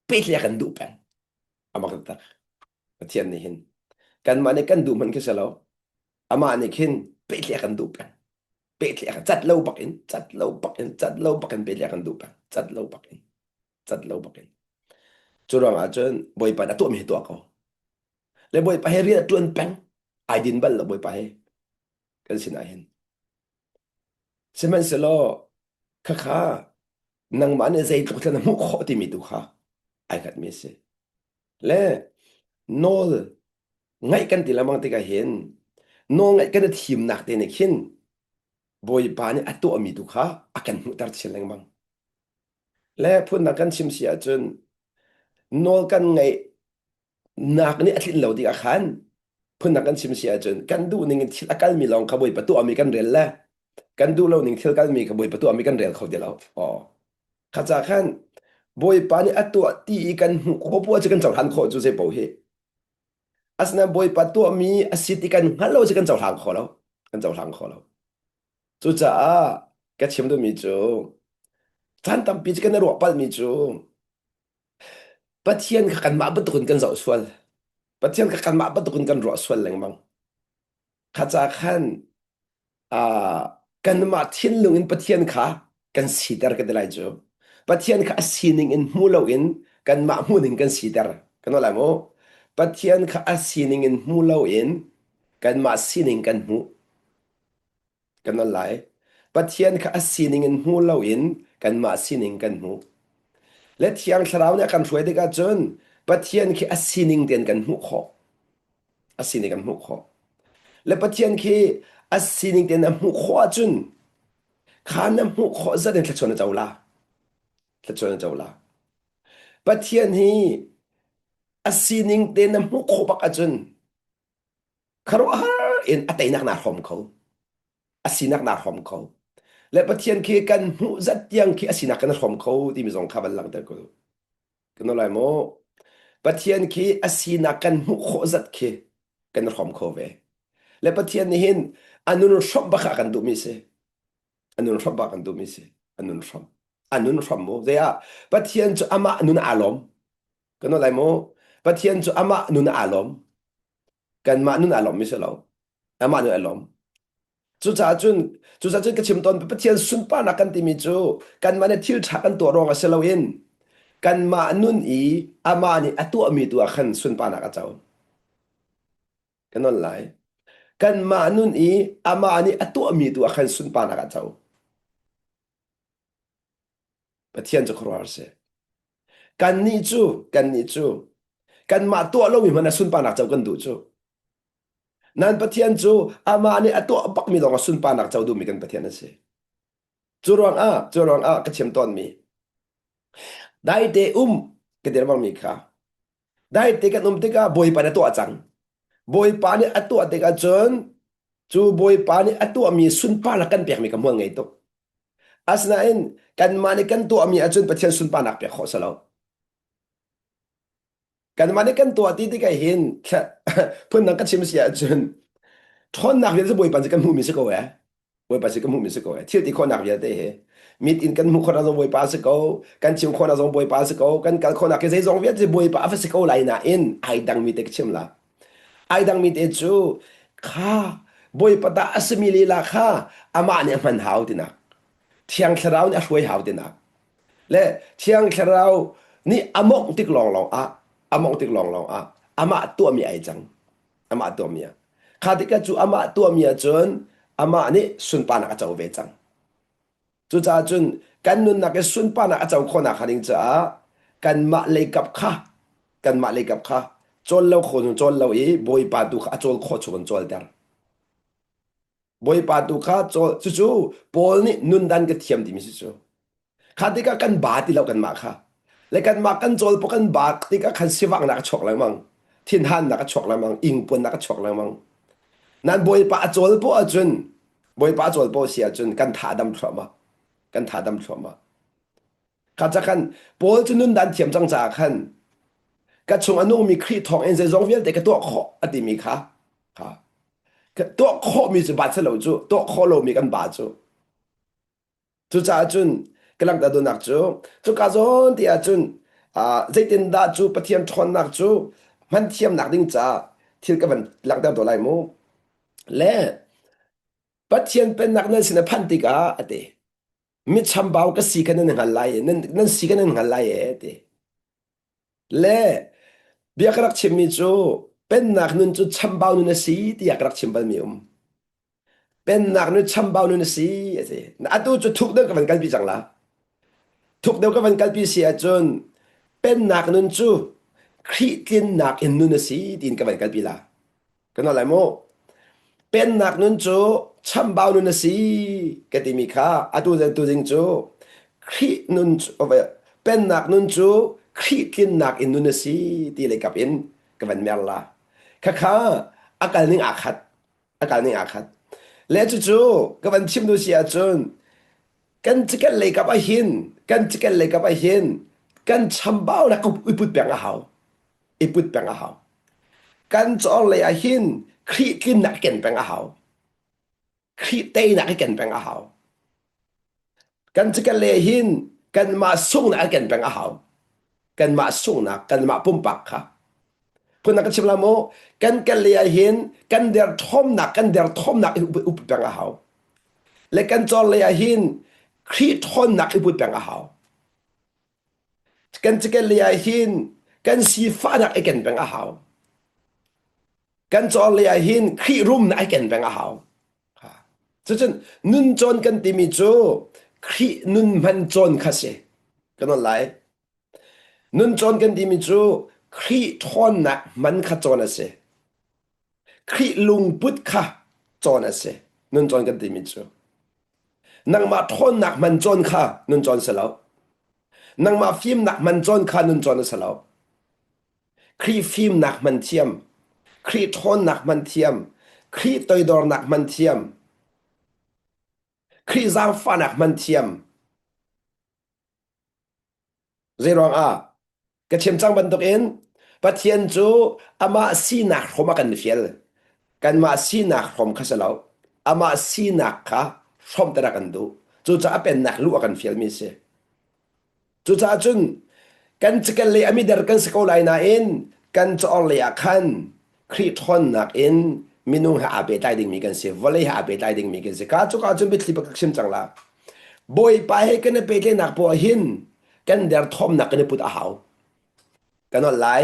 Pehtlaih a kan duh peng. Amak taktak. Pathian nih hin kanmah nih kan duh hmanh khi si lo. Amah nih khin pehtlaih a kan duh peng. Pehtlaih a kan cat lo bak in, cat lo bak in, cat lo bak in pehtlaih a kan duh peng. Cat lo bak in, cat lo bak in. Cu ruangah cun Bawipa nih a tuahmi hi tuah ko. Le Bawipa he rian a ṭuan peng. Ai din bal lo Bawipa he kan sinah hin. Sihmanhsehlaw khakha nangmah nih zeitluk thil na hmuh khawh timi tu kha ai hngatmi a si. Le nawl ngaih kan ti lengmang tikah hin nawl ngaih kan i thimnak te nih khin Bawipa nih a tuahmi tu kha a kan hmuhter chin lengmang. Le phundang kan chim si ahcun nawl kan ngaih nak nih a tlin lo tikah khan phundang kan chim si ahcun kan duh ning in thil a kalmi lawng kha Bawipa tuahmi kan rel le kan duh lo ning thil kalmi kha Bawipa tuahmi kan rel kho ti lo. Aw. Kha ca khan Bawipa nih a tuah ti i kan hmuh khawh poah cu kan cohlan khawh cu zei paoh hi. Asinain Bawipa tuahmi a si ti kan hngalh lo cu kan cohlang kho lo. Kan cohlang kho lo. Cucaah ka chim duhmi cu caan tampi cu kan i ruah palhmi cu Pathian kha kanmah bantukin kan zoh sual. Pathian kha kanmah bantukin kan ruah sual lengmang. Kha ca khan uh, kanmah thinlung in Pathian kha kan siter ka ti lai cu. Pathian kha a sining in hmu loin kanmah hmuhning kan siter. Kan lai mu. Pathian kha a sining in hmu loin kanmah sining kan hmuh. Kan al lai. Pathian kha a sining in hmu loin kanmah sining kan hmuh. Le Thiang Thlarau nih a kan hruai tikah cun Pathian khi a sining tein kan hmuh khawh. A sining kan hmuh khawh. Le Pathian khi a sining tein a hmuh khawh ahcun kha na hmuh khawh zat in thluachuah na co la. Thluachuah na co la. Pathian hi a sining tein na hmuh khawh bak ahcun khuaruahhar in a teinak naa hrawm kho. A sinak naa hrawm kho. Le Pathian khi kan hmuh zat tiang khi a sinak kan hrawm kho timi zong kha van langhter ko. Kan lai maw? Pathian khi a sinak kan hmuh khawh zat khi kan hrawm kho ve. Le Pathian nih hin a nun hrawmh bak ah kan duhmi si. A nun hrawmh bak kan duhmi si. A nun hrawmh. A nun hrawmh mu. Zei ah Pathian cu amah nun aa lawm. Kan lai maw? Pathian cu amah nun aa lawm. Kanmah nun aa lawmmi si lo. Amah nun aa lawm. Cucaah cun cucaah cun ka chim tawn Pathian sunparnak kan timi cu kanmah nih thil ṭha kan tuah ruang ah si loin kanmah nun i amah nih a tuahmi tu ah khan sunparnak a co. Ka nawl lai. Kanmah nun i amah nih a tuahmi tu ah khan sunparnak a co. Pathian cu khuaruahhar si. Kannih cu kannih cu kanmah tuah lomi hmanh ah sunparnak co kan duh cu. Nan Pathian cu amah nih a tuah bakmi lawng ah sunparnak co duhmi kan Pathian a si. Cu ruangah cu ruangah ka chim tawnmi daite um ka ti lengmangmi kha daite kan um tikah Bawipa nih a tuah cang. Bawipa nih a tuah tikah cun cu Bawipa nih a tuahmi sunparnak kan pekmi ka hmual ngei tuk. Asinain kanmah nih kan tuahmi ahcun Pathian sunparnak pek khawh si lo. Kanmah nih kan tuah ti tikah hin phundang ka chim si ahcun ṭhawnnak vialte Bawipa cu kan hmuhmi si ko ee. Bawipa si kan hmuhmi si ko ee. Thil ti khawhnak vialte hi mit in kan hmuh khawhnak zong Bawipa si ko, kan chim khawhnak zong Bawipa si ko, kan kal khawhnak hi zeizong vialte Bawipa a va si ko lai nain ai dangmi te ka chim la. Ai dangmi te cu kha Bawipa ta a simi lila kha amah nih a hman hau tinak. Thiang Thlarau nih a hruai hau tinak. Le Thiang Thlarau nih a mawngh tik lawnglawng ah a mawngh tik lawnglawng ah amah tuahmi ai cang. Amah tuahmi ah. Kha tikah cu amah tuahmi ahcun amah nih sunparnak a co ve cang. Cucaah cun kan nunnak i sunparnak a co khawhnak hnga ding caah kanmah leikap kha kanmah leikap kha cawl lo kho cawl lo i Bawipa tu kha a cawl khawh chung in cawlter. Bawipa tu kha cawl cucu Paul nih nundan ka thiam timi si cu. Kha tikah kan ba ti lo kanmah kha. Le kanmah kan cawl po kan ba tikah khan sivaknak a chuak lengmang. Thinhannak a chuak lengmang, ingpuannak a chuak lengmang. Nan Bawipa a cawl poh ahcun Bawipa a cawl poh si ahcun kan tha a dam thluahmah. Kan tha a dam thluahmah. Kha ca khan Paul cu nundan thiam cang caah khan ka chung a nungmi Khrih thawng in zeizong vialte ka tuah khawh a timi kha kha ka tuah khawhmi cu ba lo cu tuah khawh lomi kan ba cu Cucaah cun ka langhter duhnak cu cuka zawn ti ahcun Zeitindah cu Pathian ṭhawnnak cu hman thiamnak ding caah thil ka van langhter tuah lai mu. Le Pathian pennak nan sin a phanh tikah a ti. Mi chambau ka si kha nan hngal lai nan, nan si kha nan hngal lai e ti. Le bia ka rak chimmi cu pennak nun cu chambau nun a si tiah ka rak chim balmi um. Pennak nun chambau nun a si a ti. Atu cu thuk deuh ka van kalpi cang la. Thuk deuh ka van kalpi si ahcun pennak nun cu Khrih tlinnak in nun a si tiin ka van kalpi la. Kan lai mu. Pennak nun cu chambau nun a si ka timi kha atu tu ding cu Khrih nun cu pennak nun cu Khrih tlinnak in nun a si ti lei kap in ka van mer la. Khakha a kal ning aa khat. A kal ning aa khat. Le cucu ka van chim du si ahcun kan chikel lei kap ah hin kan chikel lei kap ah hin kan chambaunak i put peng a hau. I put peng a hau. Kan cawr lei ah hin Khrih tlinnak ken peng a hau. Khrih teinak i ken peng a hau. Kan chikel lei hin kanmah sunghnak ken peng a hau. Kanmah sunghnak, kanmah pumpak kha. Phun ka chim la mu, kan kal lei ah hin kan derthawmnak, kan derthawmnak i up peng a hau. Le kan cawr lei ah hin Khrih ṭhawnnak i put peng a hau. Kan chikel lei ah hin kan sifahnak i ken peng a hau. Kan cawn lei ah hin Khrih rumnak i ken peng a hau. Cucun nun cawn kan timi cu Khrih nun hman cawn kha si. Kan on lai. Nun cawn kan timi cu Khrih ṭhawnnak hman kha cawn a si. Khrih lungput kha cawn a si. Nun cawn kan timi cu. Nangmah ṭhawnnak hman cawn kha nun cawn si lo. Nangmah fimnak hman cawn kha nun cawn a si lo. Khrih fimnak hman thiam, Khrih ṭhawnnak hman thiam, Khrih toidornak hman thiam, Khrih zaangfahnak hman thiam. Zeiruang ah? Ka chim cang bantukin Pathian cu amah sinak hrawm a kan fial. Kanmah sinak hrawm kha si lo. Amah sinak kha hrawmter a kan duh. Cucaah a pennak luh a kan fialmi a si. Cucaah cun kan cikel lei a mider kan si ko lai nain kan caor lei ah khan Khrih ṭhawnnak in minung he aa pehtlai dingmi kan si, vawlei he aa pehtlai dingmi kan si. Ka cuka cun biathli bak ka chim cang la. Bawipa he kan i pehtlaihnak poah hin kan derthawmnak kan i put a hau. Kan holh lai.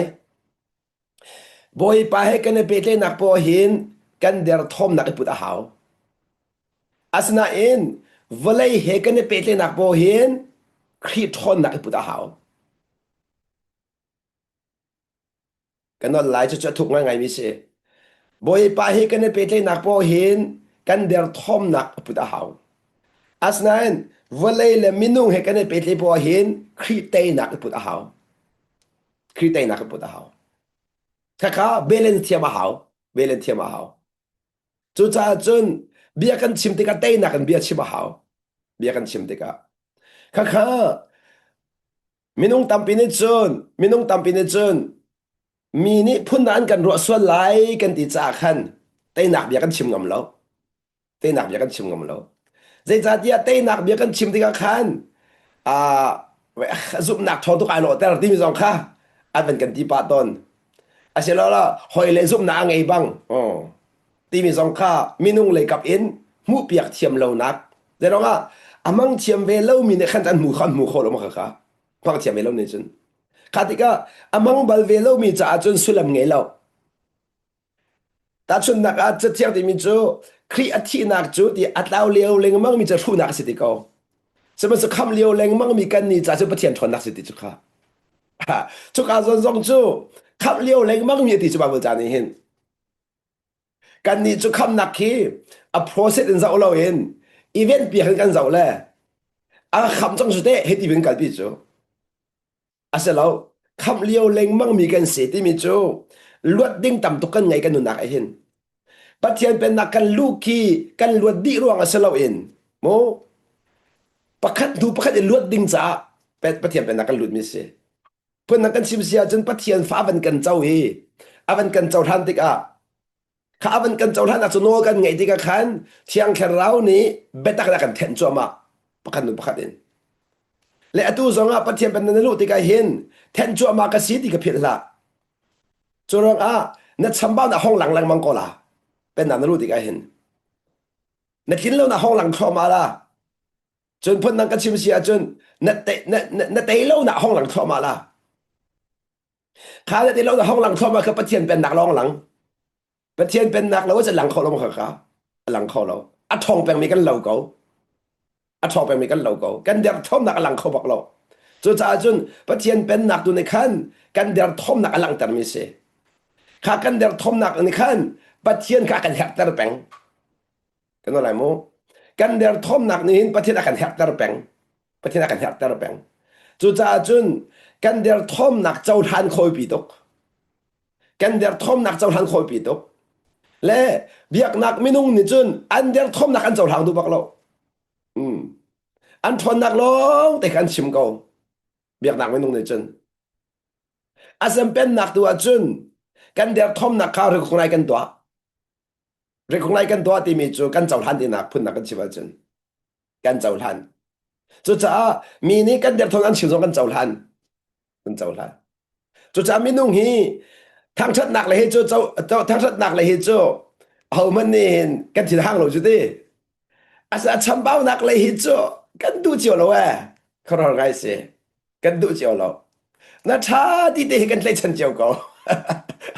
Bawipa he kan i pehtlaihnak poah hin kan derthawmnak i put a hau. Asinain vawlei he kan i pehtlaihnak poah hin Khrih ṭhawnnak i put a hau. Kan nolh lai cucu a thuk ngaingaimi si. Bawipa hi kan i pehtlaihnak paoh hin kan derthawmnak a put a hau. Asinain vawlei le minung he kan i pehtlaih paoh hin Khrih teinak i put a hau. Khrih teinak i put a hau. Khakha balance thiam a hau. Balance thiam a hau. Cucaah cun bia kan chim tikah teinak in bia chim a hau. Bia kan chim tikah. Khakha Minung tampi nih cun minung tampi nih cun mi nih phun an kan ruah sual lai kan ti caah khan teinak bia kan chim ngam lo. Teinak bia kan chim ngam lo. Zeicahtiah teinak bia kan chim tikah khan uh, zumhnak ṭhaw tuk ai lawhter timi zong kha an van kan ti pah tawn. Asiloah hawi le zumhnak a ngei bang oh, timi zong kha minung lei kap in hmuhpiak thiam lonak Zeiruang ah a mang thiam ve lomi nih khan an hmu kha an hmu kho lo ma kha mang thiam ve lo nih cun kha tikah a mang bal ve lomi caah cun sullam ngei lo tahchunhnak ah cathiang timi cu Khrih a thihnak cu ti a tlau lio lengmang mi cu hruhnak a si ti ko sihmanhsehlaw kham lio lengmang mi kan ni ca cu Pathian ṭhawnnak si ti cu kha cuka zawn zong cu khamh lio lengmang mi a ti cu Bible ca nih hin Kannih cu khamnak khi a process in zoh loin event piak in kan zoh le a kham cang su teh hiti bin kalpi cu a si lo khamh lio lengmang mi kan si timi cu luat ding tam tuk kan ngei kan nunnak ah hin Pathian pennak kan luh khi kan luat dih ruang a si loin mu pakhat hnu pakhat in luat ding caah Pathian pennak kan lut mi si Phundang kan chim si ahcun Pathian fa van kan co i a van kan cohlan tikah kha a van kan cohlan ah cu nawl kan ngeih tikah khan Thiang Thlarau nih biatak in a kan thenh cuahmah pakhat hnu pakhat in. Le atu zongah Pathian pennak na luh tikah hin thenh cuahmah ka si ti ka philh hlah. Cu ruangah na chambaunak hong lang lengmang ko la. Pennak na luh tikah hin. Na tlin lo na hong lang thluahmah la. Cun phundang ka chim si ahcun na te, na, na, na tei lo na hong lang thluahmah la. Kha na tei lo na hong lang thluahmah kha Pathian pennak lawng lang. Pathian pennak lo cu lang kho lo kha kha a lang kho lo. A ṭhawng pengmi kan lo ko. A ṭhawng pengmi kan lo ko. Kan derthawmnak a lang kho bak lo. Cucaah cun Pathian pennak tu nih khan kan derthawmnak a langhtermi si. Kha kan derthawmnak nih khan Pathian kha a kan herhter peng. Kan lai mu. Kan derthawmnak nih hin Pathian a kan herhter peng. Pathian a kan herhter peng. Cucaah cun kan derthawmnak cohlan khawipi tuk. Kan derthawmnak cohlan khawipi tuk. Le biaknak minung nih cun an derthawmnak an cohlang duh bak lo. Mm. An ṭhawnnak lawng te kha an chim ko. Biaknak minung nih cun. A sempennak tu ah cun kan derthawmnak kha recognize kan tuah. Recognize kan tuah timi cu kan cohlan tinak phunnak kan chim ahcun kan cohlan. Cucaah mi nih kan derthawm an chim zong kan cohlan. Kan cohlan. Cucaah minung hi thangṭhatnak le hi cu thangṭhatnak le hi cu ahohmanh nih hin kan thin hang lo cu ti. Asa chambaunak le hi cu kan duh cio lo ee. Khuaruahhar ngai si. Kan duh cio lo. Na ṭha ti te hi kan tlaichan cio ko.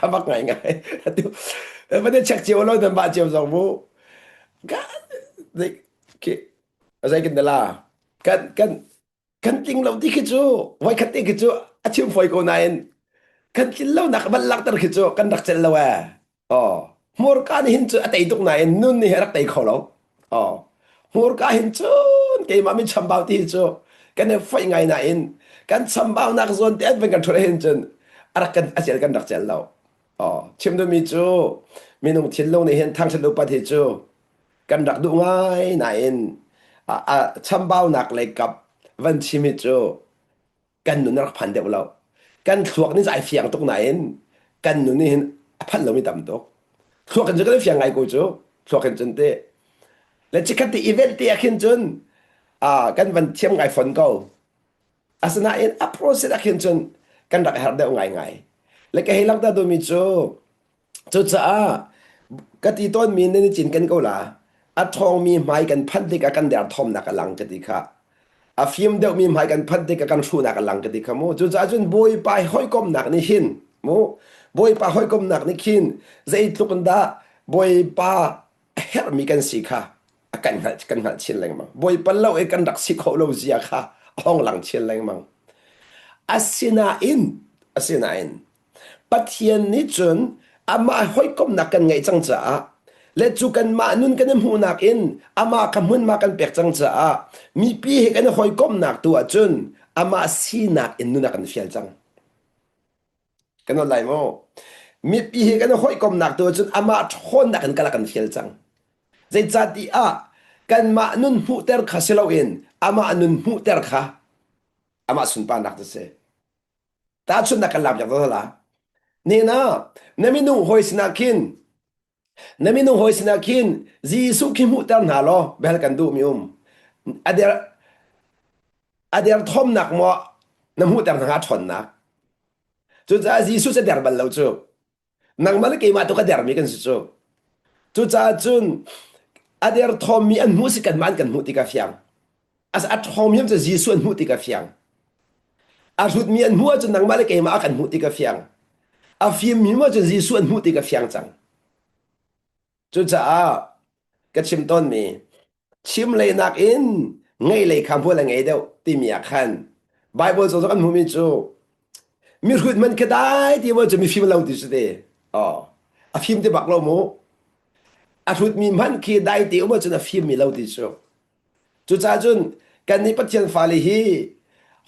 A bak ngai ngai. Atu van i check cio lo nan mah cio zong mu. Kan khi zei kan la kan kan kan tling lo ti khi cu voikhat te khi cu a chim fawi ko nain kan tlin lo nak van lakter khi cu kan rak celh lo ee. Aw, hmurka nih hin cun a tei tuk nain nun nih a rak tei kho lo. Aw, hmurka hin cun keimah min chambau ti hi cu kan i foih ngai nain kan chambaunak zawn te an van kan ṭhut hin cun a rak kan a cel kan rak cel lo. Aw, chim duhmi cu minung thinlung nih hin thangṭhat upat hi cu kan rak duh ngai nain a, a chambaunak lei kap van chim hi cu kan nun a rak phan deuh lo. Kan thluak nih ai fiang tuk nain kan nun nih hin a phanh lomi tam tuk. Thluak in cun kan i fiang ngai ko cu. Thluak in cun te. Le chikkhat te event te ah khin cun ah kan van thiam ngai fon ko. Asinain a process ah khin cun kan rak herh deuh ngaingai. Le ka hei langhter duhmi cu Cucaah ka ti tawnmi nan i cinken ko la. A ṭhawngmi hmai kan phanh tikah kan derthawmnak a lang ka ti kha. A fim deuhmi hmai kan phanh tikah kan hruhnak a lang ka ti kha mu. Cucaah cun Bawipa hawikomhnak nih hin mu Bawipa hawikomhnak nih khin zeitluk in dah Bawipa a herhmi kan si kha a kan hngalh kan hngalh chin lengmang. Bawipa lo i kan rak si khawh lo zia kha a hong lang chin lengmang. Asinain asinain Pathian nih cun amah hawikomhnak kan ngeih cang caah le cu kanmah nun kan i hmuhnak in amah kha hmunhma kan pek cang caah mipi he kan i hawikomhnak tu ahcun amah sinak in nun a kan fial cang. Kan on lai maw? Mipi he kan i hawikomhnak tu ahcun amah ṭhawnnak in kal a kan fial cang. Zeicahtiah kanmah nun hmuhter kha si loin amah nun hmuhter kha amah sunparnak cu si. Tahchunhnak kan lak piak ta la. Nena na minung hawi sinah khin na minung hawi sinah khin Jesuh khi hmuhter hna law bel kan duh mi um. A der a der thomnak maw na hmuhter hna hnga ṭhawnnak. Cucaah Jesuh cu der bal lo cu. Nangmah le keimah tu ka dermi kan si cu. Cucaah cun a derthawmmi an hmuh si kanmah an kan hmuh ti ka fiang. A ṭhawngmi cu Jesuh an hmuh ti ka fiang. A hrutmi an hmuh ahcun nangmah le keimah a kan hmuh ti ka fiang. A fimmi hmuh ahcun Jesuh an hmuh ti ka fiang cang. Cucaah ka chim tawnmi chim lei nakin ngeih lei kha hmual a ngei deuh timi ah khan Bible zong kan hmuhmi cu mihrut man khi dai ti maw cu mifim lo ti si te. Oh, a fim ti bak lo mu. A hrutmi hmanh khi dai ti um ahcun a fimmi lo ti cu. Cucaah cun kannih Pathian fale hi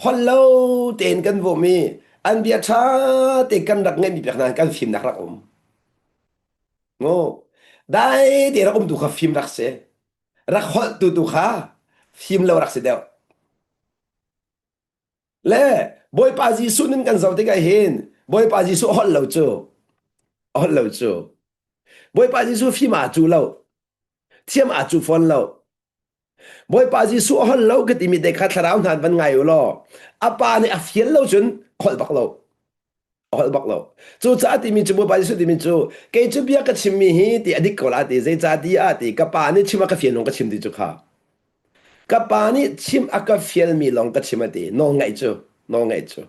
holh lo tein kan vawm i an bia ṭha tein kan rak ngeihmi pek hna kan fimnak rak um. Mu dai te rak um tu kha fim rak si. Rak holh tu tu kha fim lo rak si deuh. Le Bawipa Jesuh nun kan zoh tikah hin Bawipa Jesuh holh lo cu holh lo cu Bawipa Jesuh fim aa cu lo thiam aa cu fawn lo. Bawipa Jesuh a holh lo ka timi te kha thlarau hna van ngai u law a pa nih a fial lo cun holh bak lo. A holh bak lo. Cucaah timi cu Bawipa Jesuh timi cu kei cu bia ka chimmi hi ti a dik ko la ti zeicah ti ah ti ka pa nih chim a ka fial lawng ka chim ti cu kha. Ka pa nih chim a ka fialmi lawng ka chim a ti. Nawl ngaih cu. Nawl ngaih cu.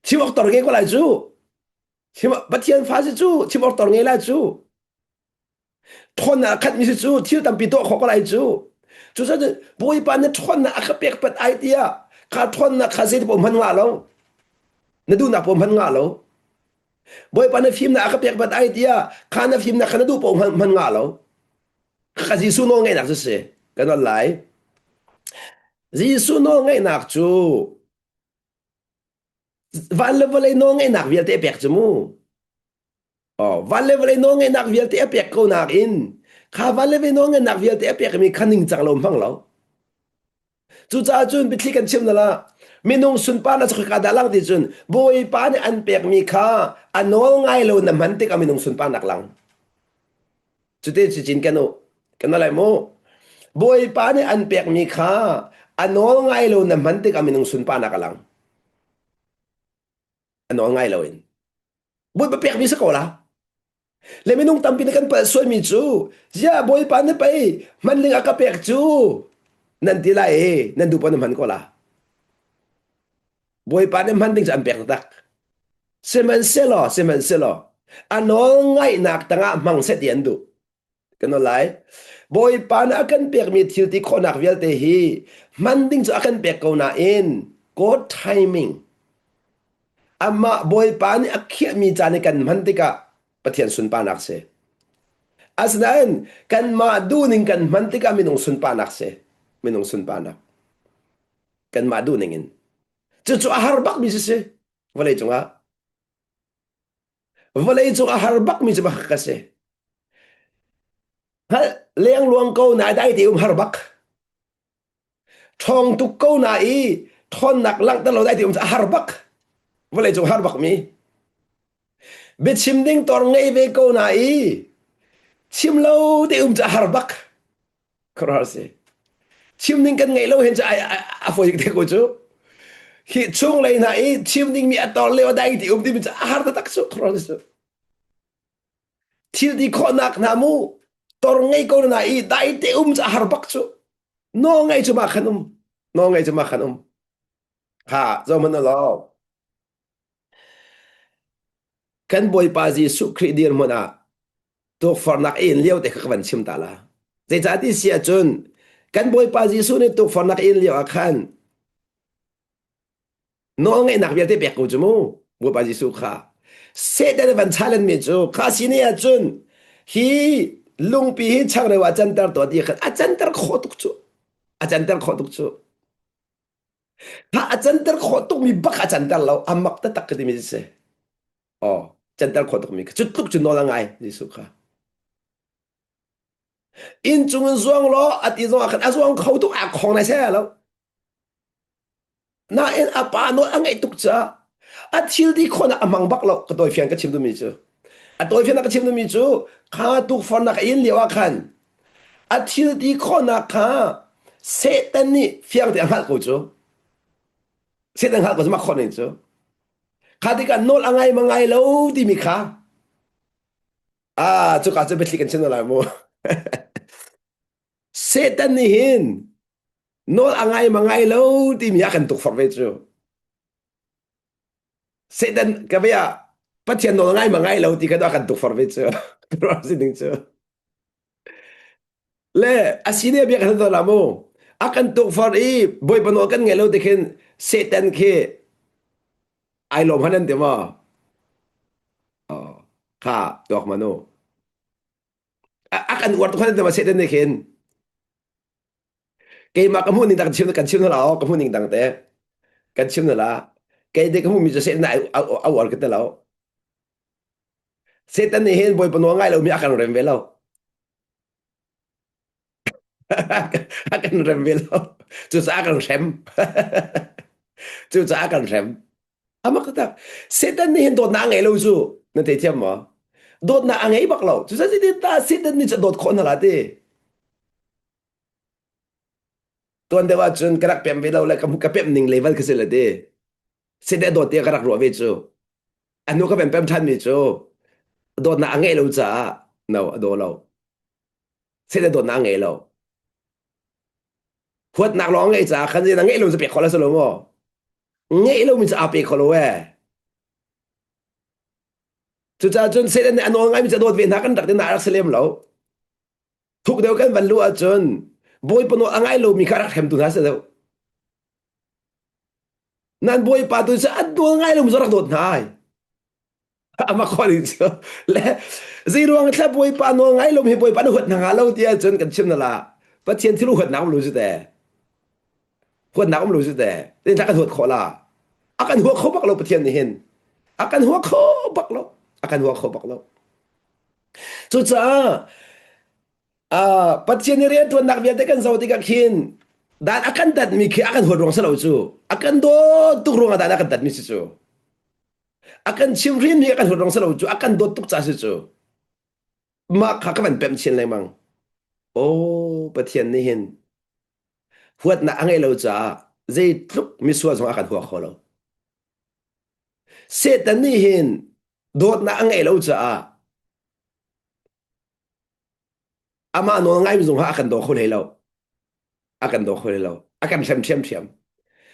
Chim awk tor ngei ko lai cu. Chim Pathian fa si cu chim awk tor ngei lai cu. Ṭhawnnak a khatmi si cu thil tampi tuah khawh ko lai cu. Cucaah Bawipa nih ṭhawnnak a ka pek pat ai tiah kha ṭhawnnak kha zei paoh hman ngah lo. Na duhnak paoh hman ngah lo. Bawipa na fimnak a ka pek pat ai tiah kha na fimnak kha na duh paoh hman ngah lo. Kha Jesuh nawl ngeihnak cu si. Kan on lai. Jesuh nawl ngeihnak cu van le vawlei nawl ngeihnak vialte a pek cu mu. Oh, van le vawlei nawlngeihnak vialte a pek ko nakin kha van le vawlei nawlngeihnak vialte a pekmi kha ningcang lo hmang lo. Cucaah cun biathli kan chim la minung sunparnak cu khika dah lang ti cun Bawipa nih an pekmi kha a nawl ngai lo na hman tikah minung sunparnak lang. Cuti cu cin kan u. Kan lai mu. Bawipa nih an pekmi kha a nawl ngai lo na hman tikah minung sunparnak a lang. A nawl ngai lo in. Bawipa pekmi si ko la. Le minung tampi nih kan palh sualmi cu ziah Bawipa na pei hman ning a ka pek cu nan ti lai i nan duh paoh na hman ko la. Bawipa nih hman ding cu an pek taktak. Sihmanhsehlaw, sihmanhsehlaw a nawl ngaihnak tangah hmang seh ti an duh. Kan nawl lai. Bawipa nih a kan pekmi thil ti khawhnak vialte hi hman ding cu a kan pek ko nain God timing amah Bawipa nih a khiahmi caan i kan hman tikah Pathian sunparnak si. Asinain kanmah duhning kan hman tikah minung sunparnak si. Minung sunparnak. Kanmah duhning in. Cucu a har bakmi si si vawlei cungah. Vawlei cung a har bakmi cu bak ka si. Hngalh lengluang ko na dai te um har bak. Ṭhawng tuk ko na i ṭhawnnak langhter lo dai te um cu a har bak. Vawlei cung har bakmi. Biachim ding tor ngei ve ko na i chim lo te um cu a har bak. Khuaruahhar si. Chim ding kan ngeih lo hin cu a fawi te ko cu. Hi chunglei hna i chim ding mi a tor leo dai ti um timi cu a har taktak cu khuaruahhar si. Thil ti khawhnak hna mu tor ngei ko na i dai te um cu a har bak cu. Nawl ngei cu ma khan um. Nawl ngei cu ma khan um. Ha, zo man law. Kan Bawipa Jesuh Khrih dirhmun ah tukforhnak a in lio te kha ka van chim ta la. Zeicah ti si ahcun kan Bawipa Jesuh nih tukforhnak a in lio ah khan nawlngeihnak vialte pek ko cu mu Bawipa Jesuh kha. Satan van challenge mi cu kha si ni ahcun hi lungpi hi changreu ah canter tuah ti khan a canter khawh tuk cu. A canter khawh tuk cu. Kha a canter khawh tukmi bak a canter lo. A mak taktak ka timi si. Oh, canter khawh tukmi cu tluk cu nawl a ngai Jesuh kha. Inn cung in zuang law a ti zong ah khan a zuang kho tuk a khong nai sai lo. Nain a pa nawl a ngaih tuk caah a thil ti khawhnak a hmang bak lo ka tawifian ka chim duhmi cu. A tawifian ka chim duhmi cu kha tukforhnak a in lio ah khan a thil ti khawhnak kha Satan nih fiang te a hngalh ko cu. Satan hngalh ko cu mah khawh ning cu. Kha tikah nawl a ngai ma ngai lo timi kha ah cuka cu biathli kan chim lai mu. Satan nih hin nawl a ngai ma ngai lo timi a kan tukforh ve cu. Satan ka bia Pathian nawl ngai ma ngai lo ti kha a kan tukforh ve cu. Si ding cu. Le a si ne bia kan to la mu. A kan tukforh i Bawipa nawl kan ngai lo ti khin Satan khi ai lawm han an ti maw? Oh, kha tuak manu. A kan uar tuk han an ti ma Satan nih khin. Keimah ka hmuh ning dang chim kan chim na la ka hmuh ning dang te kan chim na la kei te ka hmuh mi cu Satan a uar ka te lo. Satan nih hin Bawipa nawl ngai lomi a kan rem ve lo. A kan rem ve lo. Cucaah a kan hrem. Cucaah a kan hrem. Amak tak. Satan nih hin dawtnak a ngei lo cu. Na thei thiam maw? Dawtnak a ngei bak lo. Cucaah ta Satan nih cu dawt khawh hna la ti. Tuan deuh ahcun ka rak pem ve lo le ka ka pem ning level ka si le ti. Site dawt tiah ka rak ruah ve cu. A hnu ka pem pem ṭhan mi cu dawtnak a ngeih lo caah no a daw lo. Site dawtnak a ngei lo. Huatnak lawng a ngeih caah khan zeidah ngeih lo cu pek khawh la si lo maw? Ngeih lomi cu aa pe kho lo ee. Cucaah cun Satan nih a nawl ngaimi cu a dawt ve hna kan rak ti na rak si lem lo. Thuk deuh kan van luh ahcun Bawipa nawl a ngai lomi kha rak hremtu hna si deuh. Nan Bawipa tu cu a nawl ngai lomi cu rak dawt hna ai. Ama khawh cu le zeiruang thla Bawipa nawl ngai lomi Bawipa na huat hna hnga lo ti ahcun kan chim na la. Pathian thil huatnak um lo cu te. Huatnak um lo cu te. Tin kan huat khawh la. A kan hua kho bak lo Pathian nih hin. A kan hua kho bak lo. A kan hua kho bak lo. Cucaah uh, Pathian nih rianṭuannak vialte kan zoh tikah khin dan a kan tatmi khi a kan huat ruang si lo cu. A kan dawt tuk ruangah dan a kan tatmi si cu. A kan chimhrinmi a kan huat ruang si lo cu. A kan dawt tuk ca si cu. Mah kha ka van pemh chin lengmang. Oh, Pathian nih hin huatnak a ngeih lo caah zeitluk misual zong a kan hua kho lo. Satan nih hin dawtnak a ngeih lo caah amah nawl ngaimi zong a kan daw kho hlei lo. A kan daw kho hlei lo. A kan hrem ṭhiamṭhiam.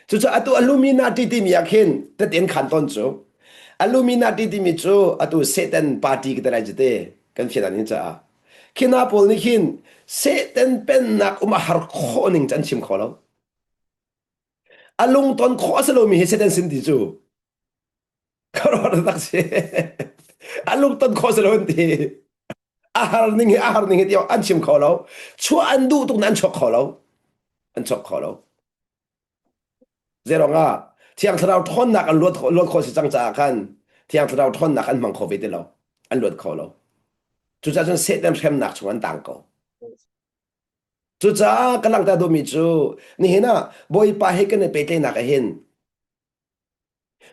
Cucaah atu Illuminati timi ah khin tetin khan ton cu Illuminati timi cu atu Satan party ka ti lai cu te kan fian an caah khi hna pawl nih khin Satan pennak um a har khawh ning cu an chim kho lo. A lungton khawh a si lomi hi Satan sin ti cu ka ruah tak si. A lungton khawh si lo an ti. A har ning hi a har ning hi ti an chim kho lo. Chuah an duh tuk na an chuak kho lo. An chuak kho lo. Zeirong ah Thiang Thlarau ṭhawnnak an luat luat khawh si cang caah khan Thiang Thlarau ṭhawnnak an hmang kho ve ti lo. An luat kho lo. Cucaah cun Satan hremnak chung an tang ko. Cucaah ka langhter duhmi cu nihin ah Bawipa he kan i pehtlaihnak ah hin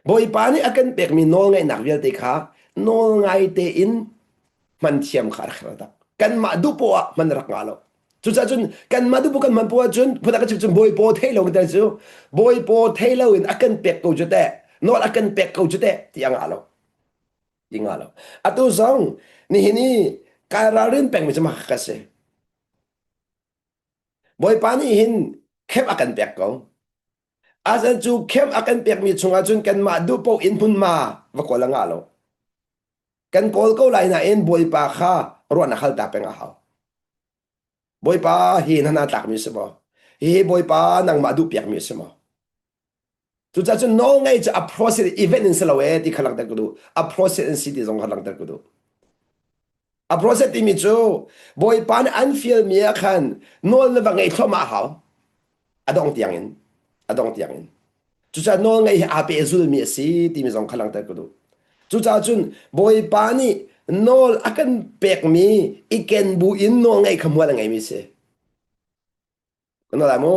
Bawipa nih a kan pekmi nawlngaihnak vialte kha nawlngai tein hman thiam kha a rak herh tak. Kanmah duh poah ah hman a rak ngah lo. Cucaah cun kanmah duh poah kan hman poah ahcun phun ka chim cun Bawipa thei lo kan cu Bawipa thei lo in a kan pek ko cu teh nawl a kan pek ko cu teh ti a ngah lo. Ti ngah lo. Atu zong nihin i kai ralrin pengmi cu mah ka si. Bawipa nih hin khep a kan pek ko. Azan cu khep a kan pekmi chungah cun kanmah duh paoh in hmunhma va kawl a ngah lo. Kan kawl ko lai nain Bawipa kha ruahnak hal ta peng a hau. Bawipa hi na na tlakmi si maw? Hihi Bawipa nangmah duh piakmi si maw? Cucaah cun nawlngei cu a process event in si lo ee ti kha langhter ka duh. A process in si ti zong kha langhter ka duh. A process timi cu Bawipa nih an fialmi ah khan nawl na va ngei thluahmah a hau. A dong tiang in. A dong tiang in. Cucaah nawl ngei hi aa pehzulmi a si timi zong kha langhter ka duh. Cucaah cun Bawipa nih nawl a kan pekmi i ken bu in nawl ngeih kha hmual a ngeimi si. Kan lai mu.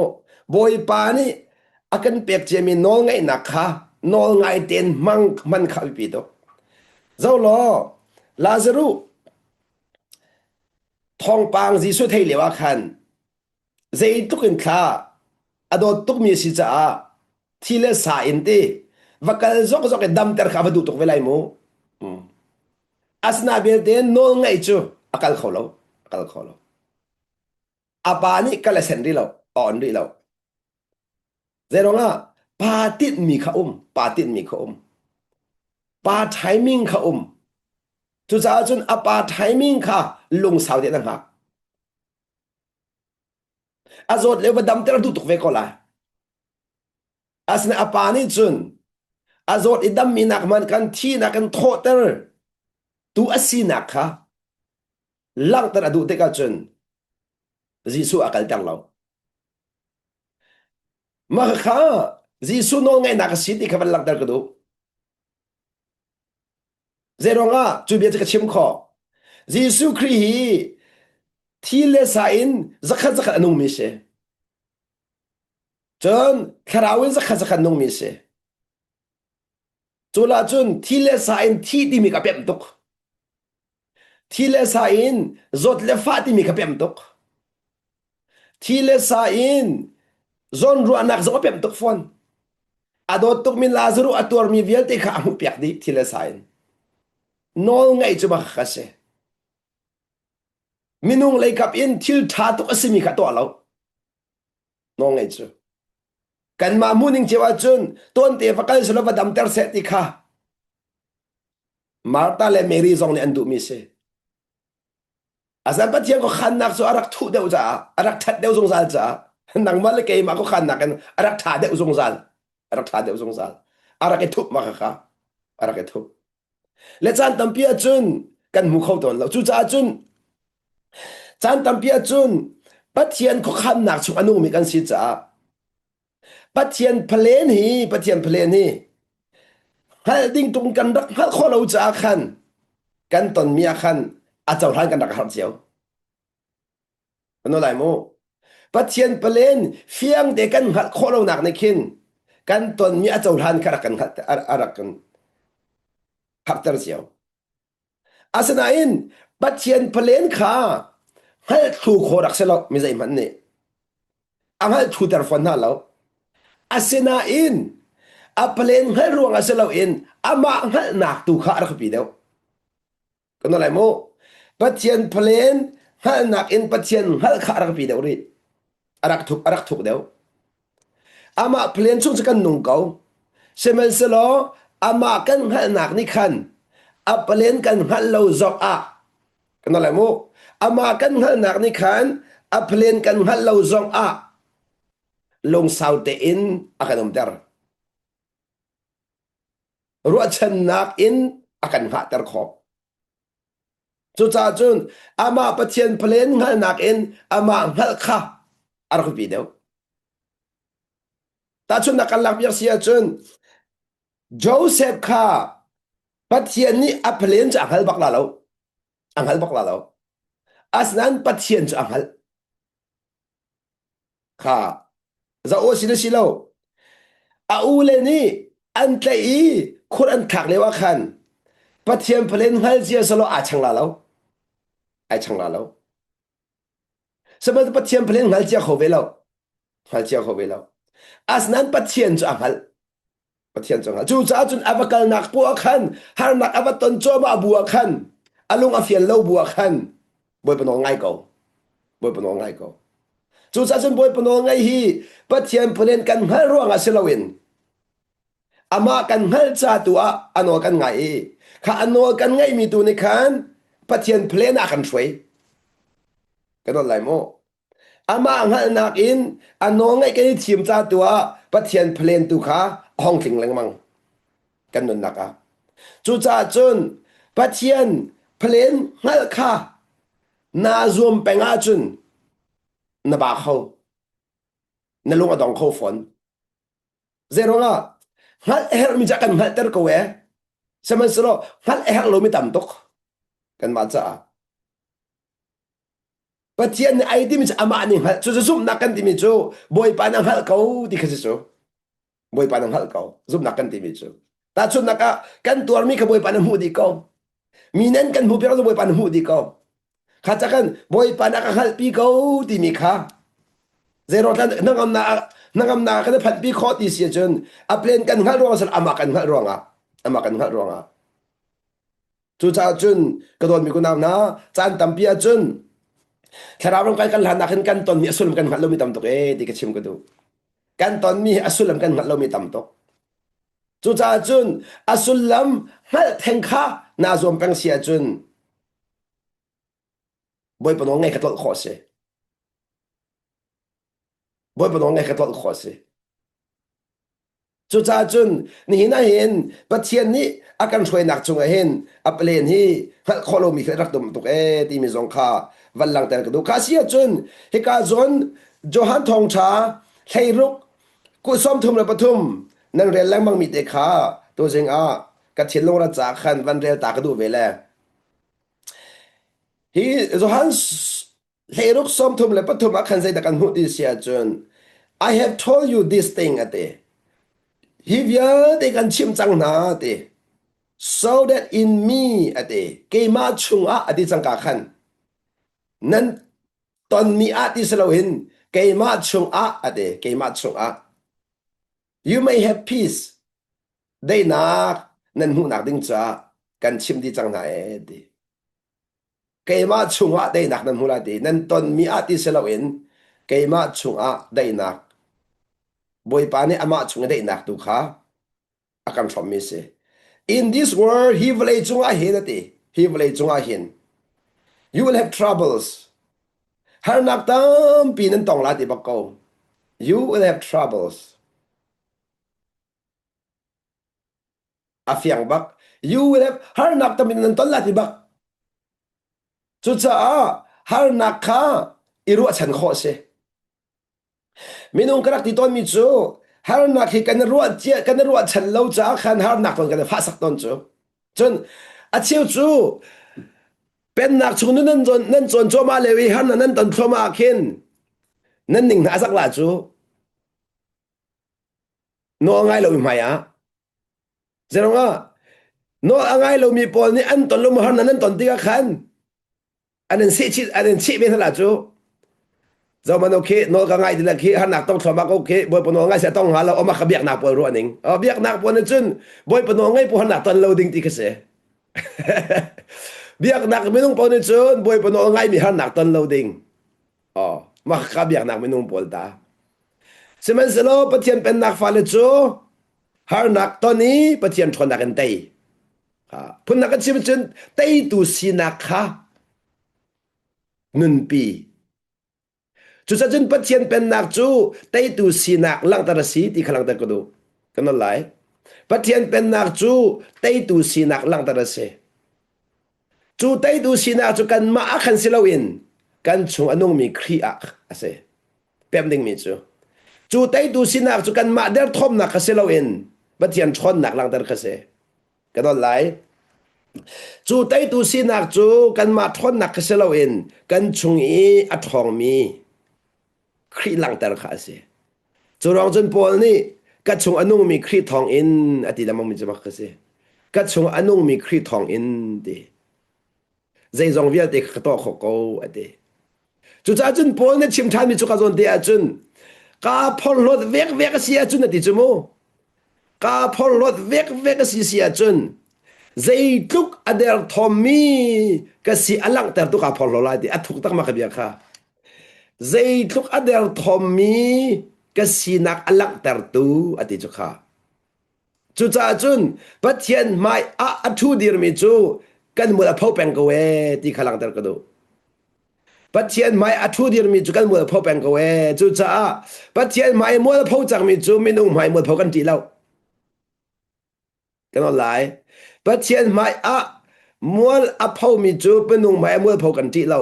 Bawipa nih a kan pek ciami nawlngaihnak kha nawlngai tein hmang hman kha a biapi tuk. Zo law Lazaruh thawngpang Jesuh thei lio ah khan zeitluk in thla a dawt tukmi a si caah thi le sa in ti va kal zokzok i damter kha a va duh tuk ve lai mu. Mm. Asina belte nawl ngaih cu a kal kho lo. A kal kho lo. A pa nih kal a sen rih lo, a on rih lo. Zeiruangah pa tinhmi kha um, pa tinhmi kha um. Pa timing kha um. Cucaah cun a pa timing kha lungsau tein a hngak. A zawt lio va damter duh tuk ve ko lai. Asinain a pa nih cun a zawt i dammi nak man kan thinak kan thawhter tu a sinak kha langhter a duh tikah cun Jesuh a kalter lo. Mah kha Jesuh nawlngaihnak a si ti kha van langhter ka duh. Zeiruangah cu bia cu ka chim khawh? Jesuh Khrih hi thi le sa in zakhat zakhat a nungmi si. Cun thlarau in zakhat zakhat nungmi si. Cu lah cun thi le sa in thi timi ka pemh tuk. Thi le sa in zawt le fah timi ka pemh tuk. Thi le sa in. Zawnruahnak zong a pemh tuk fawn. A dawt tukmi Lazaruh a tuarmi vialte kha a hmuhpiak dih thil le sa in. Nawl ngaih cu bak a si. Minung leikap in thil ṭha tuk a simi kha tuah lo. Nawl ngaih cu. Kanmah hmuhning cio ahcun tawnte va kal selaw va damter seh ti kha Martha le Mary zong nih an duhmi si. Azan Pathian khuakhannak cu a rak thuh deuh caah, a rak ṭhat deuh zungzal caah, nangmah le keimah khuakhannak in a rak ṭha deuh zungzal. A rak ṭha deuh zungzal. A rak i thup ma kha a rak i thup. Le caan tampi ahcun kan hmu kho tawn lo. Cucaah cun caan tampi ahcun Pathian khuakhannak chung a nungmi kan si caah Pathian palen hi Pathian palen hi hngalh ding tung kan rak hngalh khawh lo caah khan kan tonmi ah khan a cohlan kan rak harh cio. Kan lai mu. Pathian palen fiang te kan hngalh khawh lonak nih khin kan tonmi a cohlan kha rak kan hngalh a rak kan harter cio. Asinain Pathian palen kha hngalh thlu khawh rak si lo mi zeihmanh nih. A hngalh thuter fawn hna lo. Asinain a palen hngalh ruangah si loin amah hngalhnak tu kha a rak pi deuh. Kan lai mu. Pathian palen hngalhnak in Pathian hngalh kha a rak pi deuh rih. A rak thuk a rak thuk deuh. Amah palen chung cu kan nung ko. Sihmanhsehlaw amah kan hngalhnak nih khan a palen kan hngalh lo zong ah kan lai mu. Amah kan hngalhnak nih khan a palen kan hngalh lo zong ah lungsau tein a kan umter. Ruahchannak in a kan hngahter khawh. Cucaah cun amah Pathian palen hngalhnak in amah hngalh kha a rak biapi deuh. Tahchunhnak kan lak piak si ahcun Joseph kha Pathian nih a palen cu a hngal bak la lo. A hngal bak la lo. Asinain Pathian cu a hngalh. Kha za aw si le si lo. A u le nih an tlaih i khur an thlak lio ah khan Pathian palen hngal cia selaw aa chang la lo. Ai chang la lo. Sihmanhsehlaw Pathian palen hngal cia kho ve lo. Hngal cia kho ve lo. Asinain Pathian cu a hngalh. Pathian cu a hngalh. Cucaah cun a va kalnak poah ah khan harnak a va ton cuahmah bu ah khan a lung a fian lo bu ah khan Bawipa nawl ngai ko. Bawipa nawl ngai ko. Cucaah cun Bawipa nawl ngaih hi Pathian palen kan hngalh ruangah si loin amah kan hngalh ca tu ah a nawl kan ngai i kha a nawl kan ngaihmi tu nih khan Pathian plan ah kan hruai. Kan nawl lai maw? Amah hngalhnak in a nawlngaih kan i thim ca tu ah Pathian plan tu kha a hong tling lengmang kan nunnak ah. Cucaah cun Pathian plan hngalh kha naa zuam peng ahcun na ba kho, na lung a dong kho fawn. Zeiruangah hngalh a herhmi cu a kan hngalhter ko ee. Sihmanhsehlaw hngalh a herh lomi tam tuk kanmah caah. Pathian nih ai timi cu amah nih hngalh cu zumhnak kan timi cu Bawipa na hngalh ko ti kha si cu Bawipa na hngalh ko zumhnak kan timi cu tahchunhnak ah kan tuarmi kha Bawipa na hmuh dih ko mi nan kan hmuh piak Bawipa na hmuh dih ko kha ca kan Bawipa na ka hngalhpi ko timi kha zeiruang hnangamnak hnangamnak kan phanhpi khawh ti si ahcun a plan kan hngalh ruangah sal amah kan hngalh ruangah amah kan hngalh ruangah Cucaah cun ka dawtmi kunau hna, caan tampi ahcun thlarau ram kai kan hlannak hin kan tonmi a sullam kan hngalh lomi tam tuk ee ti ka chim ka duh. Kan tonmi hi a sullam kan hngalh lomi tam tuk. Cucaah cun a sullam hngalh theng kha naa zuam peng si ahcun Bawipa nawl ngaih kha tlolh khawh a si. Bawipa nawl ngaih kha tlolh khawh a si. Cucaah cun nihin ah hin Pathian nih a kan hruainak chungah hin a plan hi hngalh khawh lomi khi rak dum tuk ee timi zong kha van langhter ka duh. Kha si ahcun hika zawn Johan Thawngṭha 16 kut 33 nan rel lengmang mi te kha tuzing ah ka thinlung rat caah khan van rel ta ka duh ve le. Hi Johan 16 33 ah khan zeidah kan hmuh ti si ahcun I have told you this thing a ti. Hi vialte kan chimh cang hna a ti. So that in me a ti. Keimah chungah a ti cangka khan nan tonmi ah ti si loin Keimah chungah a ti, keimah chungah. You may have peace. Daihnak nan hmuhnak ding caah kan chimh dih cang hna ee ti. Keimah chungah daihnak nan hmu lai ti. Nan tonmi ah ti si loin keimah chungah daihnak Bawipa nih amah chung i daihnak tu kha a kan hrawmhmi si. In this world, hi vawlei cungah hin a ti. Hi vawlei cungah hin you will have troubles. Harnak tampi nan tong lai ti bak ko. You will have troubles. A fiang bak. You will have harnak tampi nan ton lai ti bak. Cucaah harnak kha i ruahchan khawh si. Minung ka rak ti tawnmi cu harnak hi kan i ruah cia kan i ruahchan lo caah khan harnak tawn kan i fahsak tawn cu. Cun a cheu cu pennak chung nun nan cawn nan cawn cuahmah lio i harnak nan ton thluahmah ah khin nan ning hna a zak la cu nawl ngai lomi hmai ah zeirong ah nawl a ngai lomi pawl nih an ton lo harnak nan ton tikah khan an in seh chih an in cheh ve hna cu zoman okay nawl ka ngai ti khi harnak tong thluahmah ko khi bawipa nawl ngai se tong hnga lo oma ka biaknak pawl ruah ning oh biaknak pawl nih cun bawipa nawl ngai pu harnak ton lo ding ti khi si biaknak minung pawl nih cun bawipa nawl ngai mi harnak ton lo ding oh mah ka biaknak minung pawl ta sihmanhsehlaw Pathian pennak fale cu harnak ton i Pathian ṭhawnnak in tei Phundang kan chim cun teitu sinak kha nunpi. Cucaah cun Pathian pennak cu teitu sinak langhter a si ti kha langhter ka duh. Ka nawl lai. Pathian pennak cu teitu sinak langhter a si. Cu teitu sinak cu kanmah ah khan si loin kan chung a nungmi Khrih ah a si. Pem dingmi cu. Cu teitu sinak cu kanmah derthawmnak kha si loin Pathian ṭhawnnak langhter kha si. Ka dawt lai. Cu teitu sinak cu kanmah ṭhawnnak kha si loin kan chung i a ṭhawngmi Khrih langhter kha a si. Cu ruang cun Paul nih ka chung a nungmi Khrih thawng in a ti lengmangmi cu bak ka si. Ka chung a nungmi Khrih thawng in ti. Zeizong vialte kha ka tuah khawh ko a ti. Cucaah cun Paul nih chim ṭhanmi cu ka zawn te ahcun kaa phorhlawt vekvek a si ahcun a ti cu mu. Kaa phorhlawt vekvek a si si ahcun zeitluk a derthawmmi ka si a langhtertu kaa phorhlaw lai ti a thuk tak ma ka bia kha. Zeitluk a derthawmmi ka sinak a langhtertu a ti cu kha. Cucaah cun Pathian hmai ah a ṭhu dirmi cu kan mual a pho peng ko ee ti kha langhter ka duh. Pathian hmai a ṭhu dirmi cu kan mual a pho peng ko ee. Cucaah Pathian hmai mual a pho cangmi cu minung hmai mual pho kan ṭih lo. Kan awl lai. Pathian hmai ah mual a phomi cu minung hmai mual pho kan ṭih lo.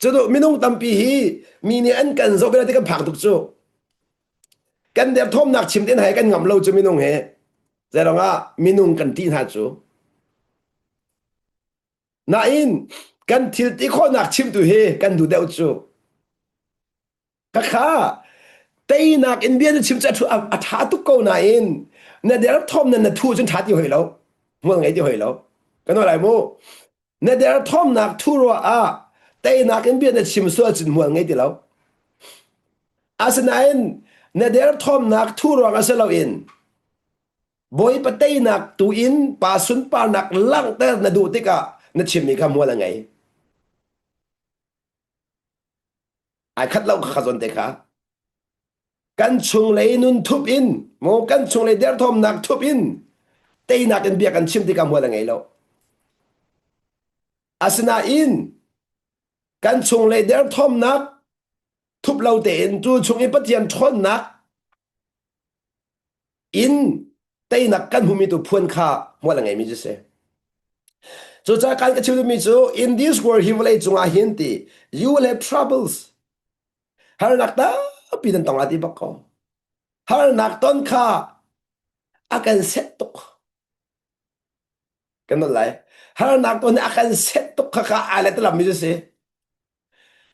Cu minung tampi hi mi nih an kan zoh ti kan phak tuk cu. Kan derthawmnak chim tin hai kan ngam lo cu minung he. Zeirong ah minung kan ṭih hna cu. Nain kan thil ti khawhnak chimtu hi kan duh deuh cu. Khakha teinak in bia na chim cu a ṭha tuk ko nain na derthawm na na thu cun ṭha ti hoi lo. Hmual ngei ti hoi lo. Kan lai mu. Na derthawmnak thu ruah ah teinak in bia na chim sual cun hmual ngei ti lo. Asinain na derthawmnak thu ruang a si loin Bawipa teinak tu in pa sunparnak langhter na duh tikah na chimmi kha hmual a ngei. Ai khat lo kha zawn te kha. Kan chunglei nun thup in maw kan chunglei derthawmnak thup in teinak in bia kan chim tikah hmual a ngei lo. Asinain kan chunglei derthawmnak thup lo tein cu chung i Pathian ṭhawnnak in teinak kan hmumi tu phuan kha hmual a ngeimi cu si. Cucaah kan ka chim duhmi cu in this world hi vawlei cungah hin ti you will have troubles. Harnak tampi nan tong lai ti bak ko. Harnak ton kha a kan set tuk. Kan non lai. Harnak ton a kan set tuk kha kha ai le talam mi cu si.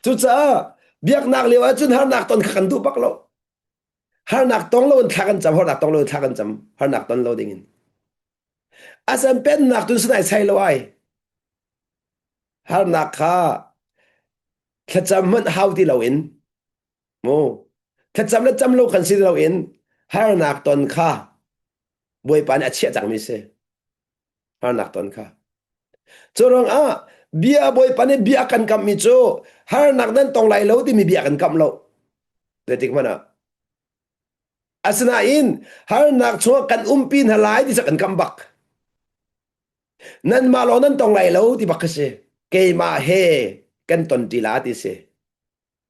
Cucaah biaknak lio ahcun harnak ton kha kan duh bak lo. Harnak tong lo in thla kan cam, harnak tong lo in thla kan cam, harnak ton lo ding in. Asan pennak tun sinai sai lo ai. Harnak kha thlacam hmanh hau ti lo in. Mu thlacam le cam lo kan si loin harnak ton kha Bawipa nih a chiah cangmi si. Harnak ton kha. Cu ruangah bia Bawipa nih bia kan kamhmi cu harnak nan tong lai lo timi bia kan kamh lo. Zeitik hmanh ah. Asinain harnak chungah kan umpi hna lai ti kan kamh bak. Nanmah lawng nan tong lai lo ti bak khi si. Keimah he kan ton ṭi la ti si.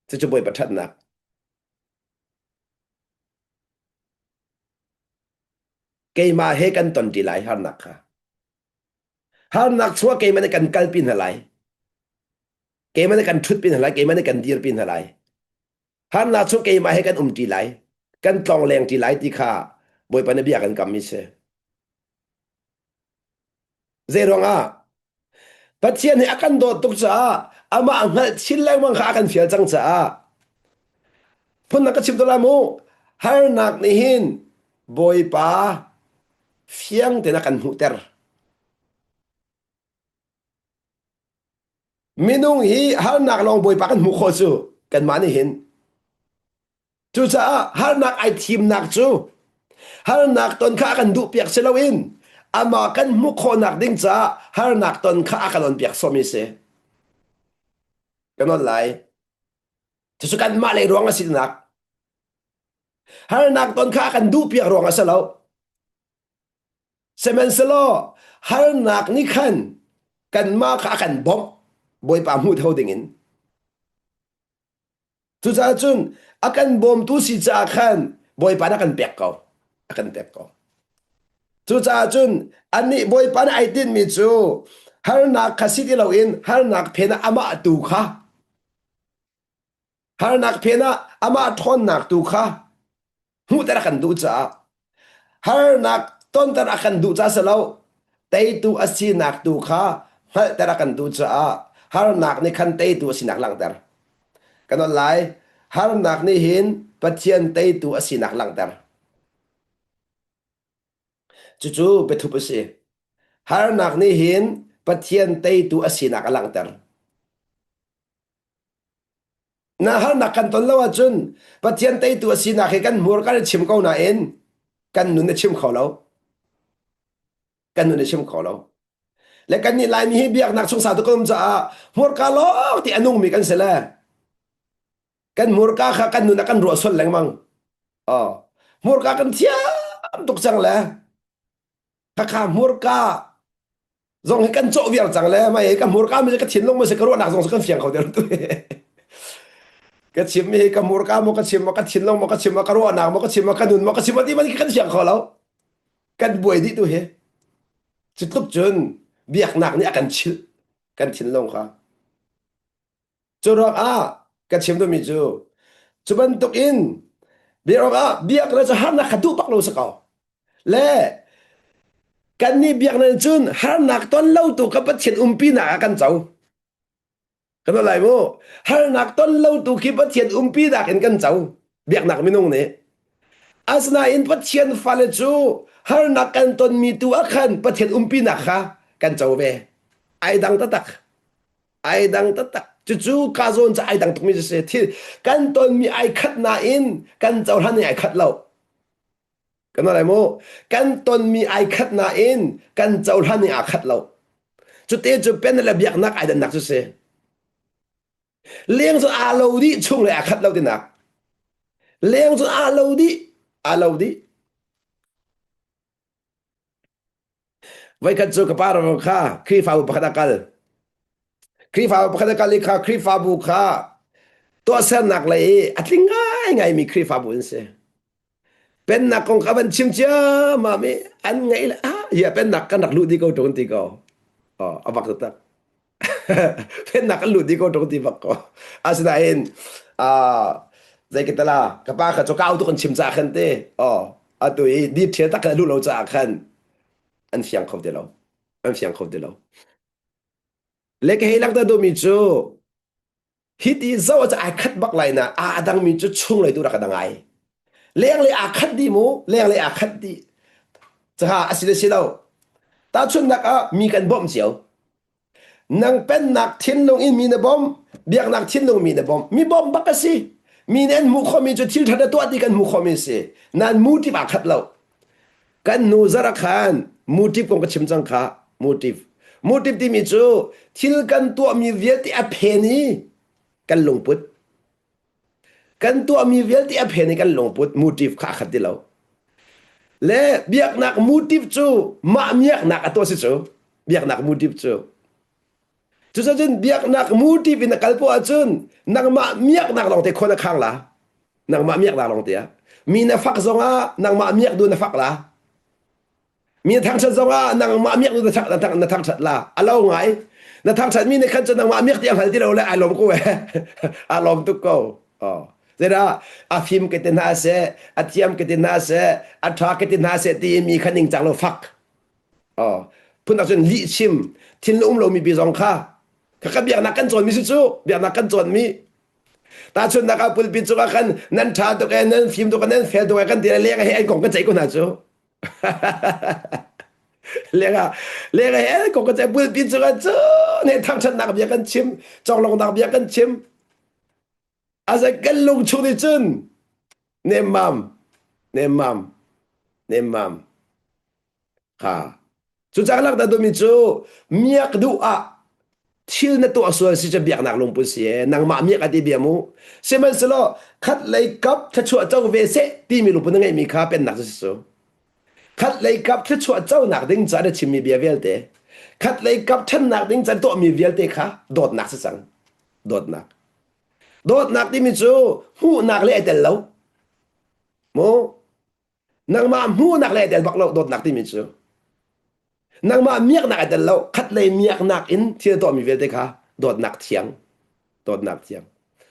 Cucu Bawipa ṭhatnak. Keimah he kan ton ṭi lai harnak kha. Harnak chungah keimah nih kan kalpi hna lai. Keimah nih kan ṭhutpi hna lai. Keimah nih kan dirpi hna lai. Harnak chung keimah he kan um ṭi lai. Kan tlong leng ṭi lai ti kha Bawipa nih bia kan kammi si. Zei ruangah? Pathian nih a kan dawt tuk caah amah hngalh chin lengmang kha a kan fial cang caah phundang ka chim to lai mu harnak nih hin Bawipa fiang tein a kan hmuhter. Minung hi harnak lawng Bawipa kan hmuh khawh cu kanmah nih hin Cucaah harnak ai thimnak cu harnak ton kha a kan duhpiak si loin amah kan hmuh khawhnak ding caah harnak ton kha a kan onpiak sawmi si. Kan on lai. Cucu kanmah lei ruang a sinak. Harnak ton kha a kan duhpiak ruang a si lo. Sihmanhsehlaw harnak nih khan kanmah kha a kan bawmh Bawipa hmuh tho dingin. Cucaah cun a kan bawmtu si caah khan Bawipa nih a kan pek ko. A kan pek ko. Cucaah cun anih Bawipa nih ai tinhmi cu harnak kha si ti loin harnak phen ah amah tu kha harnak phen ah amah ṭhawnnak tu kha hmuhter a kan duh caah harnak tonter a kan duh caah si lo teitu a sinak tu kha hngalhter a kan duh caah harnak nih khan teitu a sinak langhter kan on lai harnak nih hin Pathian teitu a sinak langhter cucu biathup a si harnak nih hin Pathian teitu a sinak a langhter Na harnak kan ton lo ahcun Pathian teitu a sinak hi kan hmur kan i chim ko nain kan nun a chim kho lo. Kan nun a chim kho lo. Le kan nih Laimi hi biaknak chung sau tu kan um caah hmurka lawng ti a nungmi kan si le kan hmurka kha kan nun ah kan ruah sual lengmang. Oh, hmurka kan thiam tuk cang le khakha hmurka zong hi kan cawh viar cang le mai ka hmurka mi ka thinlung ma si ka ruahnak zong kan fiang kho te tu ka chim mi ka hmurka mo ka chim mo ka thinlung mo ka chim mo ka ruahnak mo ka chim mo ka nun mo ka chim mo ti man kan fiang kho lo kan buai dih tu hi cu tluk cun biaknak nih a kan chilh kan thinlung kha Cu ruangah ka chim duhmi cu cu bantuk in biak biaknak cu harnak kha duh bak lo si ko. Le kannih biaknak cun harnak ton lo tu kha Pathian umpinak ah kan co. Kan lai mu. Harnak ton lo tu khi Pathian umpinak in kan co. Biaknak minung nih. Asinain Pathian fale cu harnak kan tonmi tu ah khan Pathian umpinak kha kan co ve. Ai dang taktak. Ai dang taktak. Cucu ka zawn cu ai dang tukmi cu si. Thil kan tonmi ai khat nain kan cohlan ning ai khat lo. Kan lai mu. Kan tonmi ai khat nain kan cohlan ning aa khat lo. Cute cu pen le biaknak ai dannak cu si. Leng cu aa lo dih chung le aa khat lo tinak. Leng cu aa lo dih, aa lo dih. Voikhat cu ka pa ro kha Khrihfabu pakhat a kal. Khrihfabu pakhat a kal i kha Khrihfabu kha tuahsernak lei i a tling ngaingaimi Khrihfabu an si. Pennak kong kha van chim ciammam i an ngaih le ah hi pennak kan rak luh dih ko ṭung ti ko. Oh, a bak taktak. Pennak kan luh dih ko ṭung ti bak ko. Asinain ah zei ka tala ka pa kha cu kau tuk an chim caah khan te oh atu i di ṭhial tak khan a luh lo caah khan an fiang kho ti lo. An fiang kho ti lo. Le ka hei langhter duhmi cu hiti zoh cu ai khat bak lai na aa dangmi cu chunglei tu rak a dang ai. Lenglei aa khat dih mu, lenglei aa khat dih. Caha a si le si lo. Tahchunhnak ah mi kan bawmh cio. Nang pennak thinlung in mi na bawmh, biaknak thinlung mi na bawmh. Mi bawmh bak a si. Mi nih an hmuh khawhmi cu thil ṭha na tuah ti kan hmuh khawhmi a si. Nain motive aa khat lo. Kan nu zarh ah khan motive kong ka chim cang kha. Motive. Motive timi cu thil kan tuahmi vialte a phen i kan lungput. Kan tuahmi vialte a phen i kan lungput motive kha a khat ti lo. Le biaknak motive cu mah miaknak a tuah si cu. Biaknak motive cu. Cucun biaknak motive in na kal poah ahcun nangmah miaknak lawngte khua na khang la. Nangmah miaknak lawngte ah. Mi na fak zongah nangmah miak du na fak la. Mi na thangṭhat zongah nangmah miak du na thang, na thang, na thangṭhat la. A lo ngai. Na thangṭhat mi nih khan cun nangmah miak ti a hngal ti lo le ai lawm ko eh. Aa lawm tuk ko. Oh. Zeidah a fim ka ti hna seh, a thiam ka ti hna seh, a ṭha ka ti hna seh ti mi kha ningcang lo fak. Oh, phun cun lih chim thin um lomi bi zong kha kha biaknak kan cawnmi si cu biaknak kan cawnmi tahchunhnak ah pulpit cungah khan nan ṭha tuk e nan fim tuk e nan fel tuk e kan ti le leng he an kong kan ceih ko hna cu leng ah leng he an kong kan ceih pulpit cungah cun he thangṭhatnak bia kan chim conglawmhnak bia kan chim Aza kan lung chung nih cun nemmam nemmam nemmam ha cucaah langhter duhmi cu miak duh ah thil na tuah sual si cu biaknak lungput si e nangmah miak a ti bia mu sihmanhsehlaw khat lei kap thluachuah co ve seh timi lungput na ngeihmi kha pennak cu si cu khat lei kap thluachuah conak ding ca na chimmi bia vialte khat lei kap ṭhannak ding ca tuahmi vialte kha dawtnak si cang dawtnak Dawtnak timi cu hmuhnak le ai tel lo. Mu nangmah hmuhnak le ai tel bak lo dawtnak timi cu. Nangmah miaknak ai tel lo. Khatlei miaknak in thil tuahmi vialte kha dawtnak thiang. Dawtnak thiang.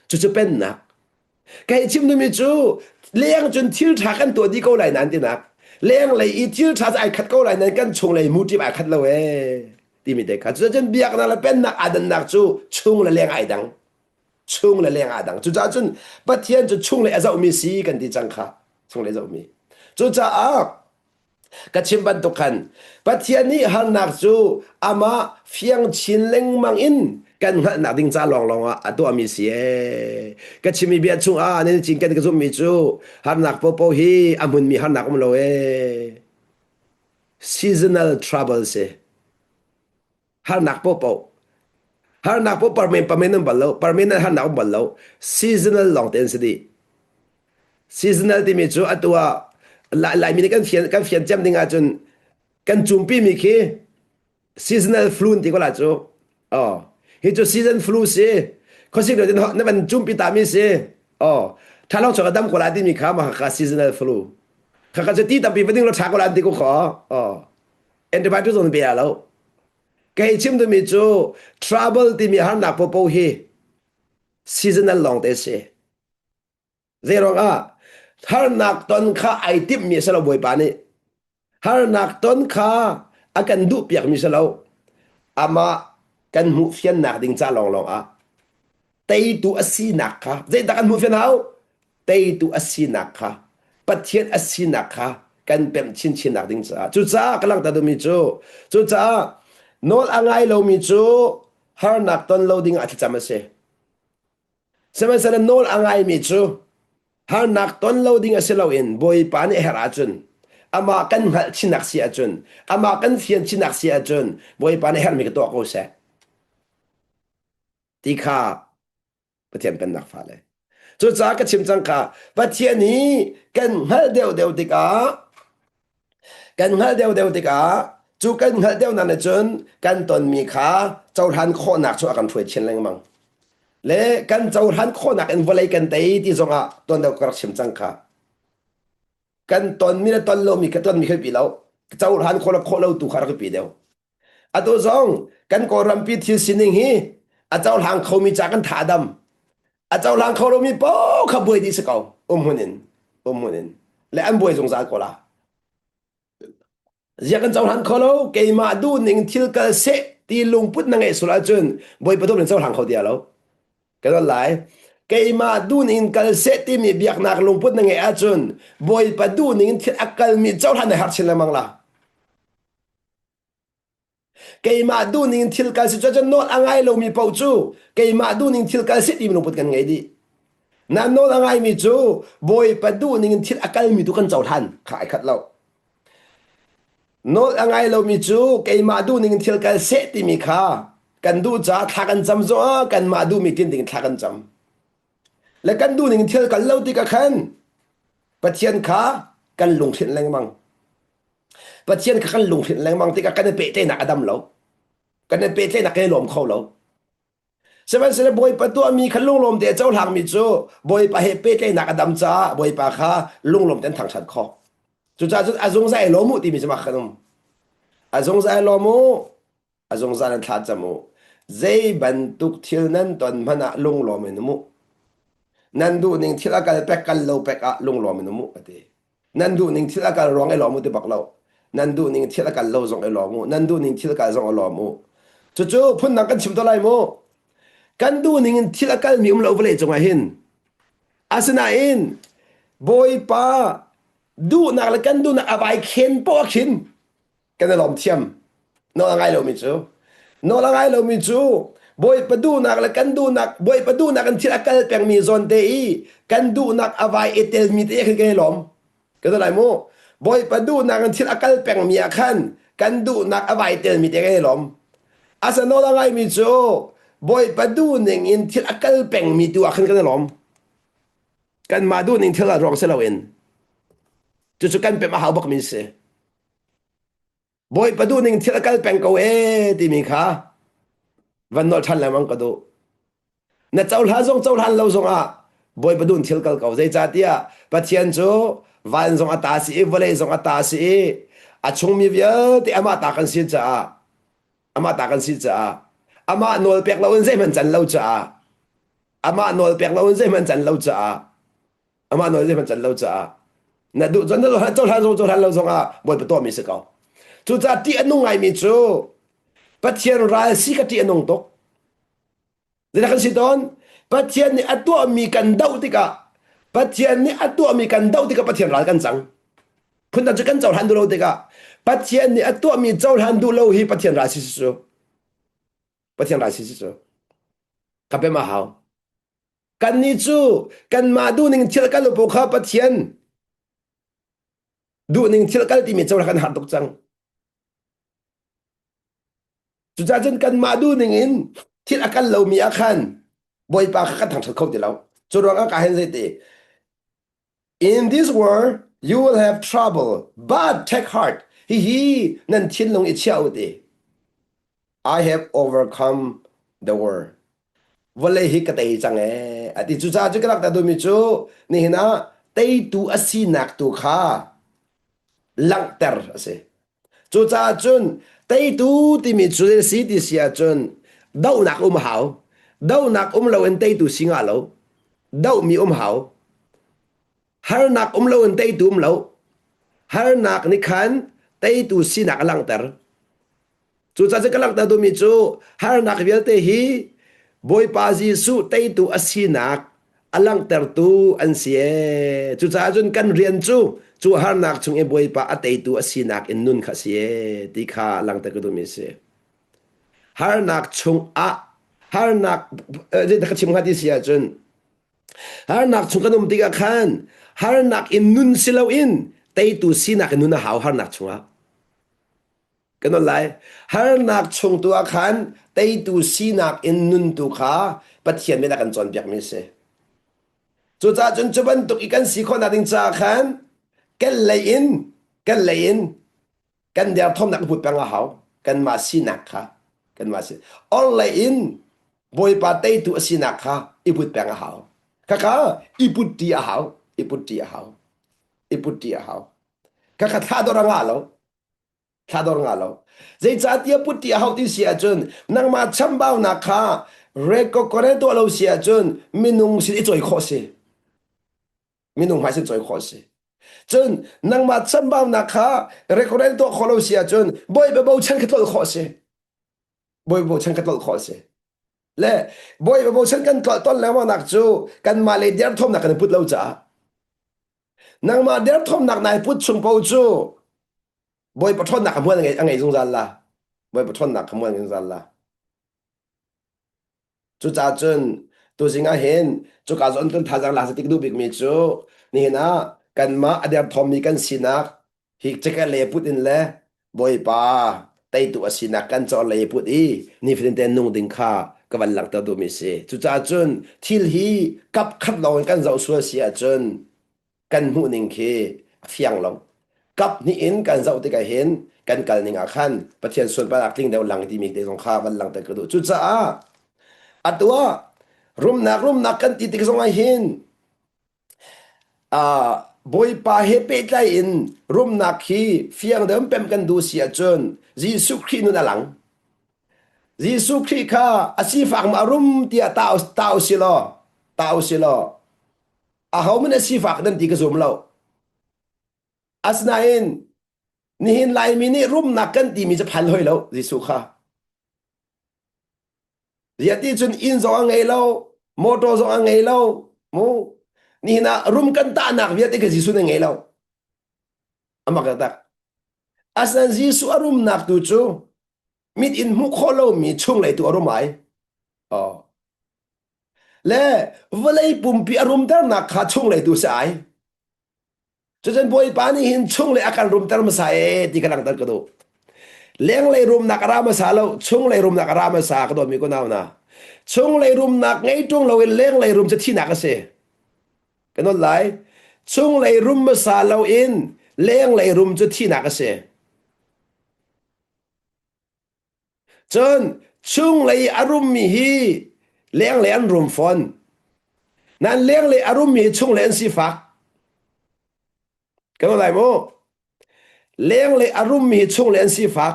Cucu pennak. Kei chim duhmi cu leng cun thil ṭha kan tuah dih ko lai nain tinak. Leng lei i thil ṭha cu ai khat ko lai nain kan chung lei motive ai khat lo ee timi te kha. Cucun biaknak le pennak aa dannak cu chung le leng ai dang. Chung le leng aa dang. Cucaah cun Pathian cu chung le a zohmi si kan ti cang kha. Chung le zohmi. Cucaah ka chim bantuk khan Pathian nih harnak cu amah fiang chin lengmang in kan hngalhnak ding ca lawnglawng ah a tuahmi si ee. Ka chimmi bia chungah nan cinken ka zumhmi cu harnak popo hi a hmunmi harnak um lo ee. Seasonal trouble si. Harnak popo harnak po permen permen an bal lo permen an harnak um bal lo seasonal lawng te an si dih seasonal timi cu atu ah Laimi nih kan fian kan fian cem ding ahcun kan cumpi mi khi seasonal flu ti ko la cu oh hi cu season flu si khuasik lo na van cumpi ta mi si oh thalong chok dam ko la timi kha ma kha seasonal flu kha kha cu ti tampi va ding lo tha ko la ti ko kho oh antibiotics zong pe lo Kei chim duhmi cu trouble timi harnak popo hi seasonal lawng te si. Zeiruang ah harnak ton kha ai timhmi a si lo Bawipa nih. Harnak ton kha a kan duh piakmi si lo. Amah kan hmuh fiannak ding ca lawnglawng ah teitu a sinak kha zeidah kan hmuh fian hau? Teitu a sinak kha Pathian a sinak kha kan pemh chinchinnak ding caah cucaah ka langhter duhmi cu cucaah nawl a ngai lomi cu harnak ton lo ding ah thlacam a si sihmanhsehlaw nawl a ngaimi cu harnak ton lo ding a si loin Bawipa nih a herh ahcun amah kan hngalh chinnak si ahcun amah kan fian chinnak si ahcun Bawipa nih herhmi ka tuah ko seh ti kha Pathian pennak fale. Cucaah ka chim cang kha Pathian hi kan hngalh deuhdeuh tikah kan hngalh deuhdeuh tikah cu kan hngalh deuhnak nih cun kan tonmi kha cohlan khawhnak cu a kan hruai chin lengmang. Le kan cohlan khawhnak in vawlei kan tei ti zongah tuan deuh ka rak chim cang kha. Kan tonmi le ton lomi ka tonmi khi pi lo. Cohlan khawh le khawh lo tu kha rak pi deuh. Atu zong kan Kawlrampi thil sining hi a cohlang khomi ca kan tha a dam. A cohlang kho lomi paoh kha buai dih si ko. Umhmun in, umhmun in. Le an buai zungzal ko la. Zia kan cohlang kho lo, keimah duh ning thil kal seh ti lungput na ngeih sul ahcun Bawipa tu nan cohlang kho dia lo. Ka don lai. Keimah duh ning kal seh timi biaknak lungput na ngeih ahcun Bawipa duh ning thil a kalmi cohlan na herh chin lengmang la. Keimah duhning in thil kal si cu nawl a ngai lomi paoh cu keimah duhning thil kal si timi lungput kan ngei dih. Na nawl a ngaimi cu Bawipa duh ning in thil a kalmi tu kan cohlan kha ai khat lo. Nawl a ngai lomi cu keimah duh ning in thil kal seh timi kha kan duh caah thla kan cam zongah kanmah duhmi tin ding in thla kan cam. Le kan duh ning in thil kal lo tikah khan Pathian kha kan lunghrinh lengmang. Pathian kha kan lunghrinh lengmang tikah kan i pehtlaihnak a dam lo. Kan i pehtlaihnak kan i lawm kho lo. Sihmanhsehlaw Bawipa tuahmi kha lunglawm te a cohlangmi cu Bawipa he pehtlaihnak a dam caah Bawipa kha lunglawm tein thangṭhat khawh. Cucaah cun a zungzal i lawm u timi cu mah khan um. A zungzal i lawm u, a zungzal in thla cam u. Zei bantuk thil nan ton hmanh ah lunglawm in um u. Nan duhning thil a kal pek kal lo pek ah lunglawm in um u, a ti. Nan duh ning thil a kal ruang i lawm u ti bak lo. Nan duh ning thil a kal lo zong i lawm u. Nan duh ning thil kal zong i lawm u. Cucu phundang kan chim to lai mu. Kan duh ning in thil a kalmi um lo vawlei cungah hin. Asinain Bawipa duhnak le kan duhnak a vai khen poah khin kan i lawm thiam. Nawl a ngai lomi cu. Nawl a ngai lomi cu Bawipa duhnak le kan duhnak Bawipa duhnak in thil a kal pengmi zawn te i kan duhnak a vai i telmi te khin kan i lawm. Ka lai mu. Bawipa duhnak in thil a kal pengmi ah khan kan duhnak a vai telmi te kan i lawm. Asa nawl a ngaimi cu Bawipa duhning in thil a kal pengmi tu ah khan kan i lawm. Kanmah duhning thil ah ruang si loin. Cucu kan pemh a hau bakmi si. Bawipa duhning thil a kal peng ko ee timi kha van nolh ṭhan lengmang ka duh. Na cohlan zong cohlan lo zongah Bawipa duh thil kal ko. Zeicahtiah Pathian cu van zong a ta si i vawlei zong a ta si i a chungmi vialte amah ta kan si caah amah ta kan si caah amah nawl pek loin zeihmanh can lo caah amah nawl pek loin zeihmanh can lo caah amah nawl zeihmanh can lo caah na duh cun na cohlan zong cohlan lo zongah Bawipa tuahmi si ko. Cucaah ṭih a nung ngaimi cu Pathian ral si ka ṭih a nung tuk. Zeidah kan si tawn? Pathian nih a tuahmi kan doh tikah Pathian nih a tuahmi kan doh tikah Pathian ral kan cang. Phundang cu kan cohlan duh lo tikah Pathian nih a tuahmi cohlan duh lo hi Pathian ral si cu. Pathian ral si cu. Ka pem a hau. Kannih cu kanmah duhning thil kal u kha Pathian duhning thil kal timi cohlan kan har tuk cang. Cucaah cun kanmah duhning in thil a kal lomi ah khan Bawipa kha kan thangṭhat kho ti lo. Cu ruangah ka hen zeiti In this world you will have trouble, but take heart. Hihi nan thinlung i chia u ti. I have overcome the world. Vawlei hi ka tei cang ee. Ati cucaah cu ka rak ta duhmi cu nihin ah teitu a sinak tu kha langhter a si. Cucaah cun teitu timi cu zei si ti si ahcun dohnak um hau. Dohnak um loin teitu si ngah lo. Dohmi um hau. Harnak um loin teitu um lo. Harnak nih khan teitu sinak a langhter. Cucaah cu ka langhter duhmi cu harnak vialte hi Bawipa Jesuh teitu a sinak a langhtertu an si ee. Cucaah cun kan rian cu cu harnak chung i Bawipa a teitu a sinak in nun kha a si ee ti kha langhter ka duhmi a si. Harnak chungah harnak zeidah ka chim hnga ti si ahcun harnak chung kan um tikah khan harnak in nun si loin teitu sinak in nun a hau harnak chungah. Kan on lai. Harnak chung tu ah khan teitu sinak in nun tu kha Pathian nih a kan cawnpiakmi a si. Cucaah cun cu bantuk i kan si khawhnak ding caah khan kan lei in kan lei in kan derthawmnak put peng a hau. Kanmah sinak kha kanmah si. Orhlei in Bawipa teitu a sinak kha i put peng a hau. Khakha i put ṭi a hau. I put ṭi a hau. I put ṭi a hau. Khakha thla dor a ngah lo. Thlador nga lo. Zeicahtiah put ti a hauh ti si ahcun nangmah chambaunak kha rekokore tuah lo si ahcun minung sin i cawi khawh si. Minung hmai sin cawi khawh si. Cun nangmah chambaunak kha rekore tuah khawh lo si ahcun bawipa bochan kha tlolh khawh si. Bawipa bochan kha tlolh khawh si. Le bawipa bochan kan tlolh ton lengmang nak cu kanmah le derthawmnak kan i put lo caah nangmah derthawmnak nai put chung paoh cu Bawipa ṭhawnnak kha hmual a ngei zungzal la. Bawipa ṭhawnnak kha hmual a ngei zungzal la. Cucaah cun Tuzing ah hin cuka zawn tun thazaang lak tik duh bikmi cu nihin ah kanmah a derthawmmi kan sinak hi cekeh le put in le Bawipa teitu a sinak kan cawr lei put i nifatin te nung ding kha ka van langhter duhmi si. Cucaah cun thil hi kap khat lawng in kan zoh sual si ahcun kan hmuh ning khi a fiang lo. Kap hnih in kan zoh tikah hin kan kal ning ah khan Pathian sunparnak tling deuh lang timi te zong kha van langhter ka duh. Cucaah atu ah rumnak rumnak kan ti tik zong ah hin uh, Bawipa he pehtlai in rumnak hi fiang deuh pem kan duh si ahcun Jesuh Khrih nun a lang. Jesuh Khrih kha a sifak ma rum tiah ta ta usi law ta usi law aho man a sifak nan ti ka zum lo. Asinain nihin Laimi nih rumnak kan timi cu phan hoi lo Jesuh kha. Ziah ti cun inn zong a ngei lo, motor zong a ngei lo, mu nihin ah rum kan tahnak vialte kha Jesuh nih ngei lo. Amak tak. Asinain Jesuh a rumnak tu cu mit in hmuh khawh lomi chunglei tu a rum ai. Oh. Le vawlei pumpi a rumternak kha chunglei tu si ai. Cucun Bawipa nih hin chunglei a kan rumter hmasa e ti ka langhter ka duh. Lenglei rumnak a ra hmasa lo, chunglei rumnak a ra hmasa ka dawtmi kunau na. Chunglei rumnak ngei ṭung loin lenglei rum cu thinak a si. Ka nawl lai. Chunglei rum hmasa loin lenglei rum cu thinak a si. Cun chunglei a rummi hi lenglei an rum fawn. Nan lenglei a rummi hi chunglei an sifak. Kan lai mu. Lenglei a rummi hi chunglei an sifak.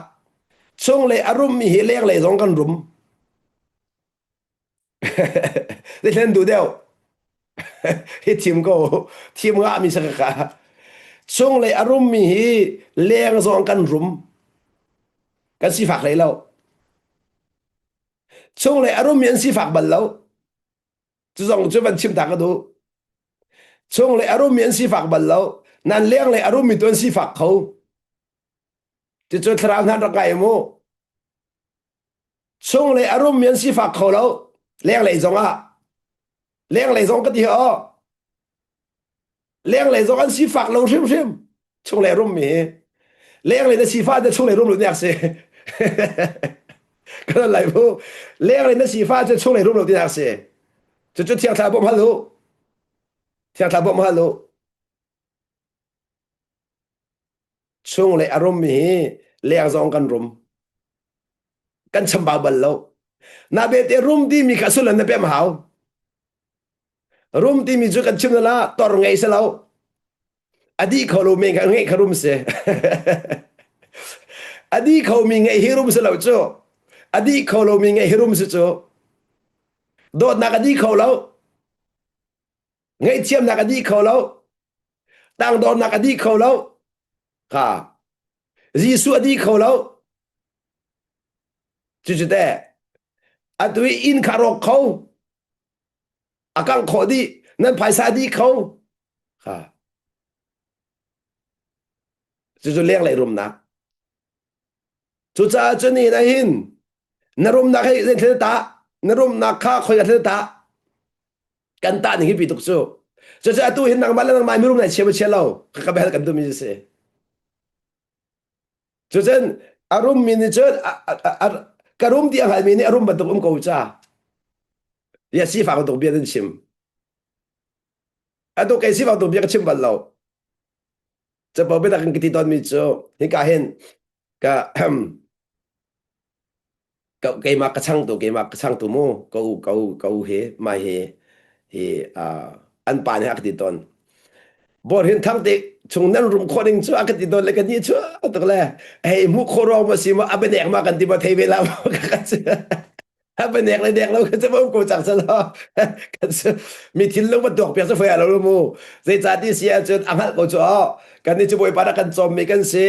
Chunglei a rummi hi lenglei zong kan rum. Zeihlen duh deuh. Hi thim ko. Thim ngah mi sa ka. Chunglei a rummi hi leng zong kan rum. Kan sifak hlei lo. Chunglei a rummi an sifak bal lo. Cu zong cu van chim ta ka duh. Chunglei a rummi an sifak bal lo. Nan lenglei a rummi tu an sifak kho. Cucu thlarau hna rak ngai mu. Chunglei a rummi an sifak kho lo. Lenglei zong ah. Lenglei zong ka ti aw. Lenglei zong an sifak lo hrimhrim. Chunglei rummi hi. Lenglei na sifah te chunglei rum lo nek si. Kan lai bu. Lenglei na sifah cu chunglei rum lo tinak si. Cucu thiang thla bawmh hal u. Thiang thla bawmh hal u. Chunglei a rummi hi leng zong kan rum. Kan chambau bal lo. Na bete rum timi kha sullam na pem hau. Rum timi cu kan chim la tor ngei se lo. A di kho lo mi kha ngei kha rum si. A di kho mi ngei hi rum si lo cu. A di kho lo mi ngei hi rum si cu. Dawtnak a di kho lo. Ngaihthiamnak a dih kho lo. Tangdornak a dih kho lo. Kha. Jesuh a dih kho lo. Cucu teh atu i inn kha rawk kho. A kangh khawh dih. Nan phaisa a dih kho. Kha. Cucu lenglei rumnak. Cucaah cun ni na hin na rumnak hei zei thil tah na rumnak kha khoi ka thil tah kan tah ning hi pi tuk cu cucu atu hin nangmah le nangmah mirum nai chia ma chia lo ka ka bel kan dumi si cucun a rum mi nih cun ka rum ti a hngalmi nih a rum bantuk um ko ca ya sifak bantuk bia nan chim atu kei sifak bantuk bia ka chim bal lo Capo biatak in ka ti tawnmi cu hika hin ka ka keimah ka changtu keimah ka changtu mu ka u ka u ka u hi mai hi hi an pa nih a ka ti tawn bor hin thang te chung nan rum khawh ding cu a ka ti tawn le ka ni chu tuk le hei hmu khawh ruang ma si ma a bianek ma kan ti ma thei ve la ma ka ka nek le nek lo ka cu um ko cang sa lo kan cu mi thinlung va tuak piak cu foi lo mu zeicah ti si ahcun a hngalh ko cu aw kan nih cu bawipa na kan cawm mi kan si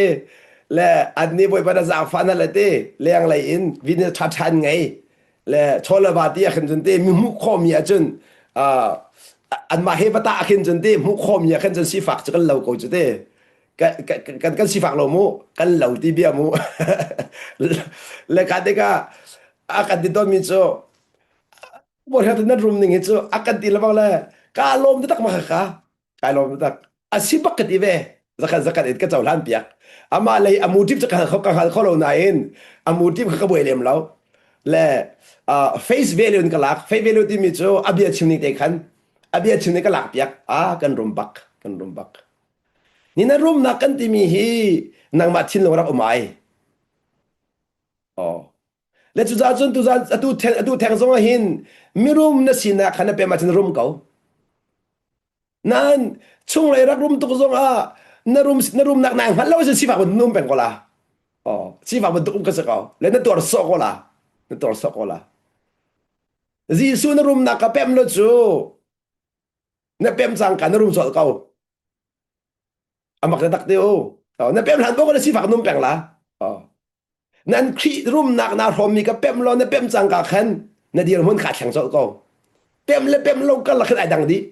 le an nih bawipa na zaangfah na le ti leng lei in vin ṭha ṭhan ngei le chaw le va ti ah khin cun ti mi hmuh khawh mi ahcun anmah he va tah khin cun ti hmuh khawh mi ah khin cun sifak cu kan lo ko cu ti kan kan sifak lo mu kan lo ti bia mu le ka tikah a kan ti tawnmi cu. Bawi nan rum ning hi cu a kan ti lebang le ka lawm taktak ma kha kai lawm taktak. A si bak ka ti ve. Zakhat zakhat in ka cohlan piak. Amah lei a motive cu ka hal kho ka hngal kho lo nain a motive kha ka buai lem lo. Le uh, face value in ka lak. Face value timi cu a bia chim ning te khan a bia chim ning ka lak piak. Ah kan rum bak, kan rum bak. Ni na rumnak kan timi hi nangmah thinlung rak um ai. Oh. Le cucaah cun tuzan atu theng atu theng zong ah hin mirum na sinak kha na pem ahcun rum ko. Nain chunglei rak rum tuk zong ah na rum na rumnak naa hngalh lo ahcun sifak bantuk na um peng ko la. Oh, sifak bantuk um ka si ko. Le na tuar sawh ko la. Na tuar sawh ko la. Jesuh na rumnak ka pem lo cu na pem cangka na rum colh ko. Amak na tak te u. Oh, na pem hlan ko na sifak num peng la. Oh. Nan Khrih rumnak naa hrawmmi ka pemh law na pemh cangka khan na dirhmun kha thleng colh ko. Pemh le pemh lo karlak khan ai dang dih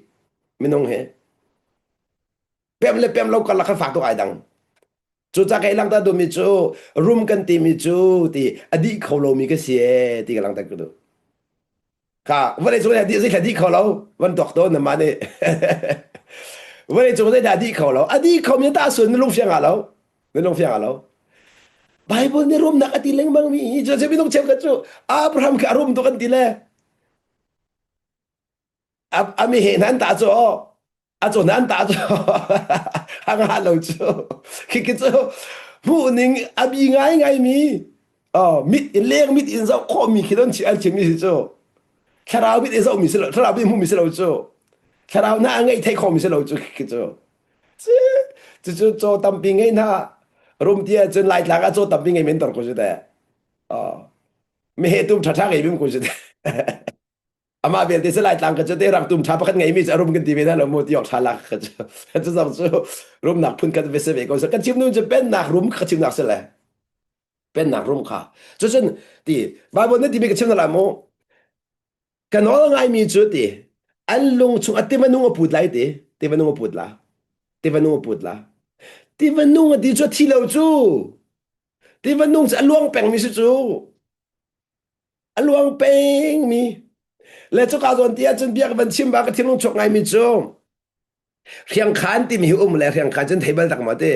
minung he. Pemh le pemh lo karlak khan fak tuk ai dang. Cucaah kei langhter duhmi cu rum kan timi cu ti a dih kho lomi ka si ee ti ka langhter ka duh. Kha vawlei cung dih zei dih kho lo van tuak tawn na mah nih vawlei cung zei dah dih kho lo a dih kho mi ta sun na lung fiang ah lo na lung fiang ah lo Bible nih rumnak a ti lengmang mi hi cu minung cheukhat cu Abraham kha a rum tuk an ti le a mi he hna an ta cu a cu nan ta cu a nga lo cu khi cu hmuh ning a bi ngai ngai mi oh mit in leng mit in zoh khawh mi khi don chi an chim mi si cu thlarau mit in zoh mi si lo thlarau mit hmu mi si lo cu thlarau na ngei thei kho mi si lo cu khi cu cu cu caw tampi ngei na rum tia cun laitlang ah caw tampi ngei men tor ko cu te oh mi he tum tha tha ngei bim ko cu te Amah vialte cu Laitlang ka cu te rak tum ṭha pakhat ngeimi cu a rum kan ti ve hna lo mu ti awk ṭha lak ka cu cu zong cu rumnak phun khat ve si ve ko kan chim nu cu pennak rum kha chimnak si le pennak rum kha cucun ti Bible nih timi ka chim na la mu ka nawl ngaimi cu ti an lung chung a tiva nung a put lai ti tiva nung a put la tiva nung a put la tiva nung a ti cu a thi lo cu tiva nung cu a luang pengmi si cu a luang pengmi le cuka zawn ti ahcun bia ka van chim ba ka thinlung chuak ngaimi cu hriangkhan timi hi um le hriangkhan cun thei bal tak ma ti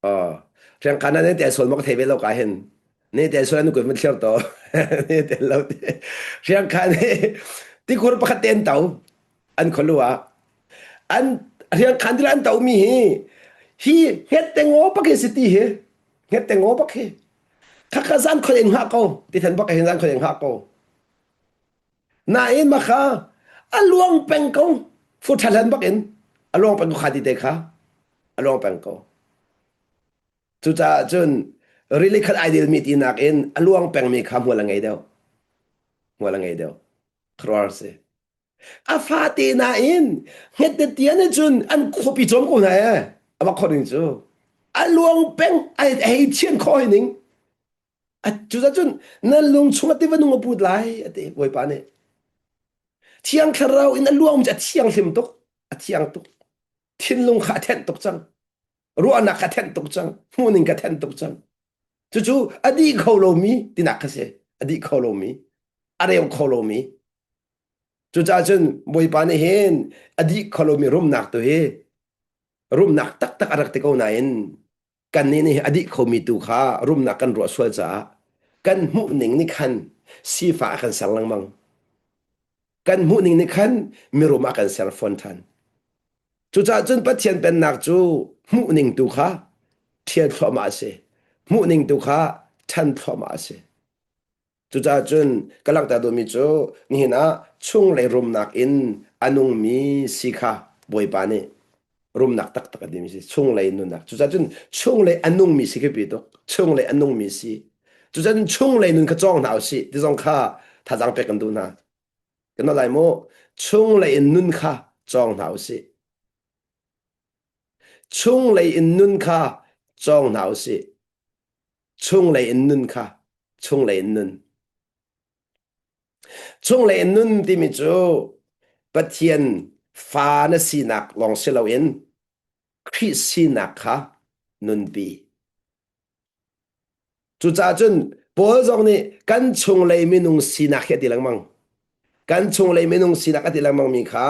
oh hriangkhan na ne te sol ma ka thei ve lo ka hin ne te sol anu kun van thlir to ne te lo ti hriangkhan hi tikhur pakhat te an to an kholu ah an hriangkhan ti an to mi hi hi nget te ngo pak hi si ti hi nget te ngo pak hi Khakha zan khoi in hngah ko ti than bak hin zan khoi in hngah ko. Nain makha a luang peng ko fu thalan bak in a luang peng ko kha ti te kha a luang peng ko. Cucaah cun rili khat ai dil mi ti nak in a luang peng mi kha hmual a ngei deuh. Hmual a ngei deuh. Khuaruahhar si. A fate nain hnget tian cun an khuapi cawm ko hna ee. A bak khawh ning cu. A luang peng ai hei thian khawh hoi ning. Cucaah cun na lung chungah tiva nung a put lai a ti Bawipa nih. Thiang thlarau in a luang cu a thianghlim tuk. A thiang tuk. Thinlung kha a thenh tuk cang. Ruahnak kha a thenh tuk cang. Hmuhning kha a thenh tuk cang. Cucu a dih kho lomi tinak kha si. A dih kho lomi. A reu kho lomi. Cucaah cun Bawipa nih hin a dih kho lomi rumnak tu hi rumnak taktak a rak ti ko nain kannih nih a dih khomi tu kha rumnak kan ruah sual caah kan hmuhning nih khan sifah a kan ser lengmang. Kan hmuhning nih khan mirum a kan ser fawn ṭhan. Cucaah cun Pathian pennak cu hmuhning tu kha ṭhial thluahmah a si. Hmuhning tu kha ṭhan thluahmah a si. Cucaah cun ka langhter duhmi cu nihin ah chunglei rumnak in a nungmi si kha Bawipa nih rumnak taktak a timi si chunglei nunnak. Cucaah cun chunglei a nungmi si khi pi tuk. Chunglei a nungmi si. Cucaah cun chunglei nun kha cawng hna usih ti zong kha thazaang pek kan duh hna. Kan lai mu chunglei in nun kha cawng hna usih. Chunglei in nun kha cawng hna usih. Chunglei in nun kha chunglei in nun. Chunglei in nun timi cu Pathian fa na sinak lawng si loin Khrih sinak kha nunpi. Cucaah cun Paul zong nih kan chunglei minung sinak hi a ti lengmang. Kan chunglei minung sinak a ti lengmangmi kha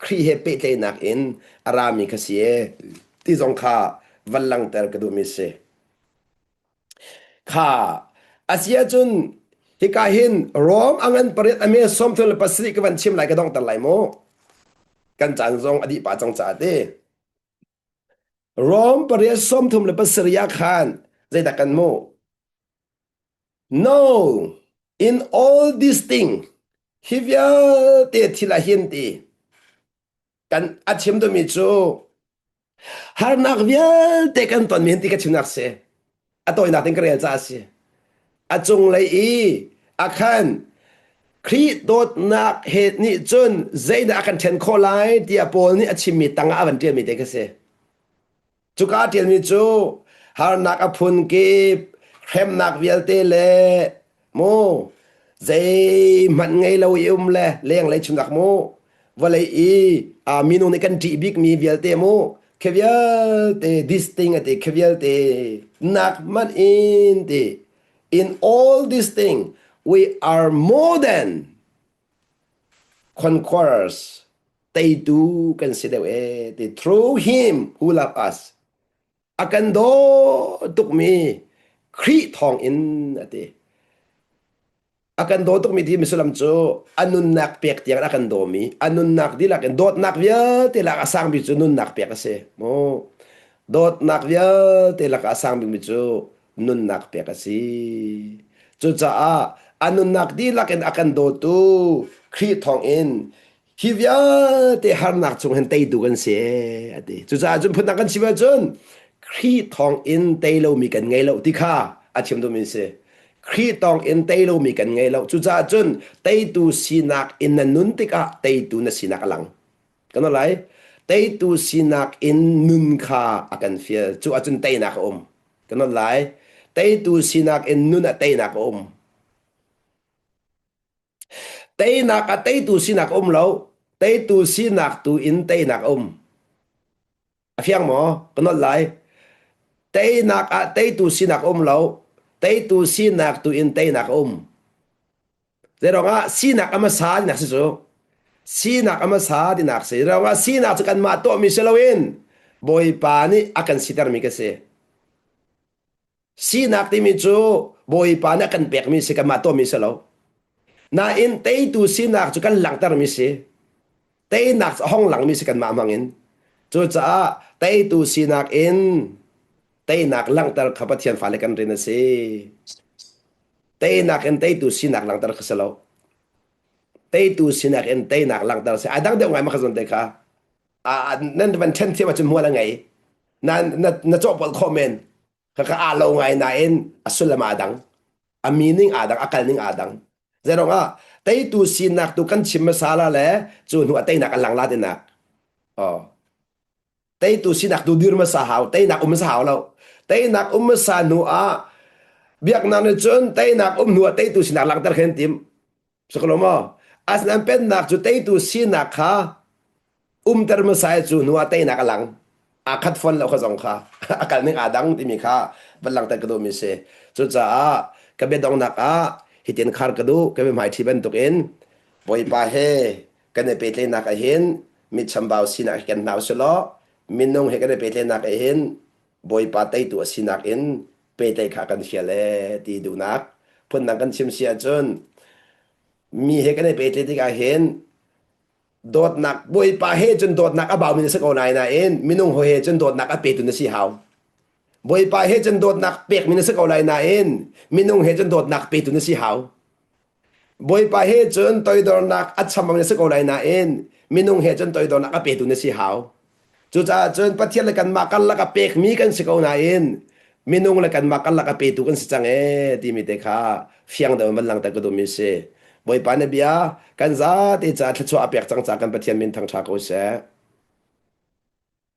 Khrih he pehtlaihnak in a rami kha si e ti zong kha van langhter ka duhmi si. Kha a si ahcun hika hin Rom a ngan pariat a me 37 ka van chim lai ka donghter lai mu. Kan caan zong a dih pah cang caah ti. Rom pariat 37 ah khan zeidah kan hmuh? No, in all these things, hi vialte thil ah hin ti kan a chim duhmi cu Harnak vialte kan tonmi hin ti ka chimnak si. A tawinak in ka rel caah a si. A cunglei i a khan Khrih dawtnak he nih cun zeidah a kan ṭhen khawh lai tiah Paul nih a chimmi tangah a van ṭialmi te kha si. Cuka a ṭialmi cu harnak a phun kip, hremnak vialte le mu zeihmanh ngei lo i um le lenglei chungak mu vawlei i minung nih kan ṭih bikmi vialte mu khi vialte this thing ati khi vialte nak hmanh in ti in all this thing we are more than conquerors teitu kan si deuh e ti through him who love us A kan daw tukmi Khrih thawngin a ti. A kan daw tukmi ti misulam cu a nunnak pek tiang a kan dawmi, a nunnak dihlak in dawtnak vialte lak a sang bik cu nunnak pek a si. Mu dawtnak vialte lak a sang bikmi cu nunnak pek a si. Cucaah a nunnak dihlak in a kan dawtu Khrih thawngin Hi vialte harnak chung hin teitu kan si a ti. Cucaah cun phundang kan chim ahcun Khrih thawng in tei lomi kan ngei lo ti kha a chim duhmi a si. Khrih tawng in tei lomi kan ngei lo. Cucaah cun teitu sinak in na nun tikah teitu na sinak a lang. Kan lai? Teitu sinak in nun kha a kan fial. Cu ahcun teinak a um. Kan lai? Teitu sinak in nun ah teinak a um. Teinak ah teitu sinak a um lo. Teitu sinak tu in teinak a um. A fiang maw? Ka nolh lai. Teinak ah teitu sinak a um lo. Teitu sinak tu in teinak a um. Zeiruangah sinak a hmasa tinak si cu. Sinak a hmasa tinak si. Zeiruangah sinak cu kanmah tuahmi si loin Bawipa nih a kan sitermi ka si. Sinak timi cu Bawipa nih a kan pekmi si kanmah tuahmi si lo. Nain teitu sinak cu kan langhtermi si. Teinak cu a hong langmi si kanmah hmang in. Cucaah teitu sinak in teinak langhter kha Pathian fale kan rin a si. Teinak in teitu sinak langhter kha si lo. Teitu sinak in teinak langhter si. A dang deuh ngai ma kha zawn te kha. Nan van ṭhen thiam ahcun hmual a ngei. Na, na, na cawhpolh khawh men. Khakha aa lo ngai nain a sullam aa dang. A meaning aa dang, a kal ning aa dang. Zeirong ah teitu sinak tu kan chim hmasa la le cu hnu a teinak a lang la tinak. Oh. Teitu sinak tu dir hmasa hau, teinak um hmasa hau lo. Teinak um hmasa hnu ah biaknak nih cun teinak um hnu ah teitu sinak langhter khen tim. Sakalo maw? Asinain pennak cu teitu sinak kha umter hmasa i cu hnu ah teinak a lang. Aa khat fawn lo kha zong kha a kal ning aa dang timi kha van langhter ka duhmi si. Cucaah ka biadonghnak ah hitin khar ka duh ka biahmaiṭhi bantukin Bawipa he kan i pehtlaihnak ah hin mi chambau sinak hi kan hna usih law minung he kan i pehtlaihnak ah hin Bawipa teitu a sinak in pehtlaih kha kan fial ee ti duhnak phundang kan chim si ahcun mi he kan i pehtlaih tikah hin dawtnak Bawipa he cun dawtnak a baumi na si ko lai nain minung hawi he cun dawtnak a petu na si hau. Bawipa he cun dawtnak pekmi na si ko lai nain minung he cun dawtnak petu na si hau. Bawipa he cun toidornak a cham na si ko lai nain minung he cun toidornak a petu na si hau. Cucaah cun Pathian le kanmah karlak a pekmi kan si ko nain minung le kanmah karlak a petu kan si cang ee timi te kha fiang deuh in van langhter ka duhmi si. Bawipa na bia kan zate caah thluachuah a pek cang caah kan Pathian min thangṭha ko seh.